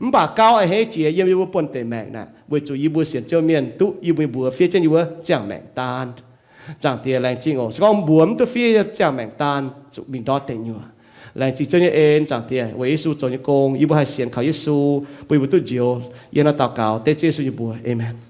Mv baac gauh a'hneiv jiex yiem yie mbuo buonv-deic maengc naaic, weic zuqc yie mbuo sienx Ziouv mienh duqv yie mbuo mbuox fiev jienv yie mbuo ziangh maengc daan. Zaangc Diex, laengz zingh oc. Se gorngv mbuox mv duqv fiev ziangh maengc daan, zuqc mingh ndortv deic nyuoqc. Laengz zingh Ziouv nyei en, Zaangc Diex, weic Yesu zoux nyei gong, yie mbuo haih sienx kaux Yesu, bun yie mbuo duqv njoux. Yie hnangv naaiv daux gaux dengv Ziouv Yesu nyei mbuox. Aamen.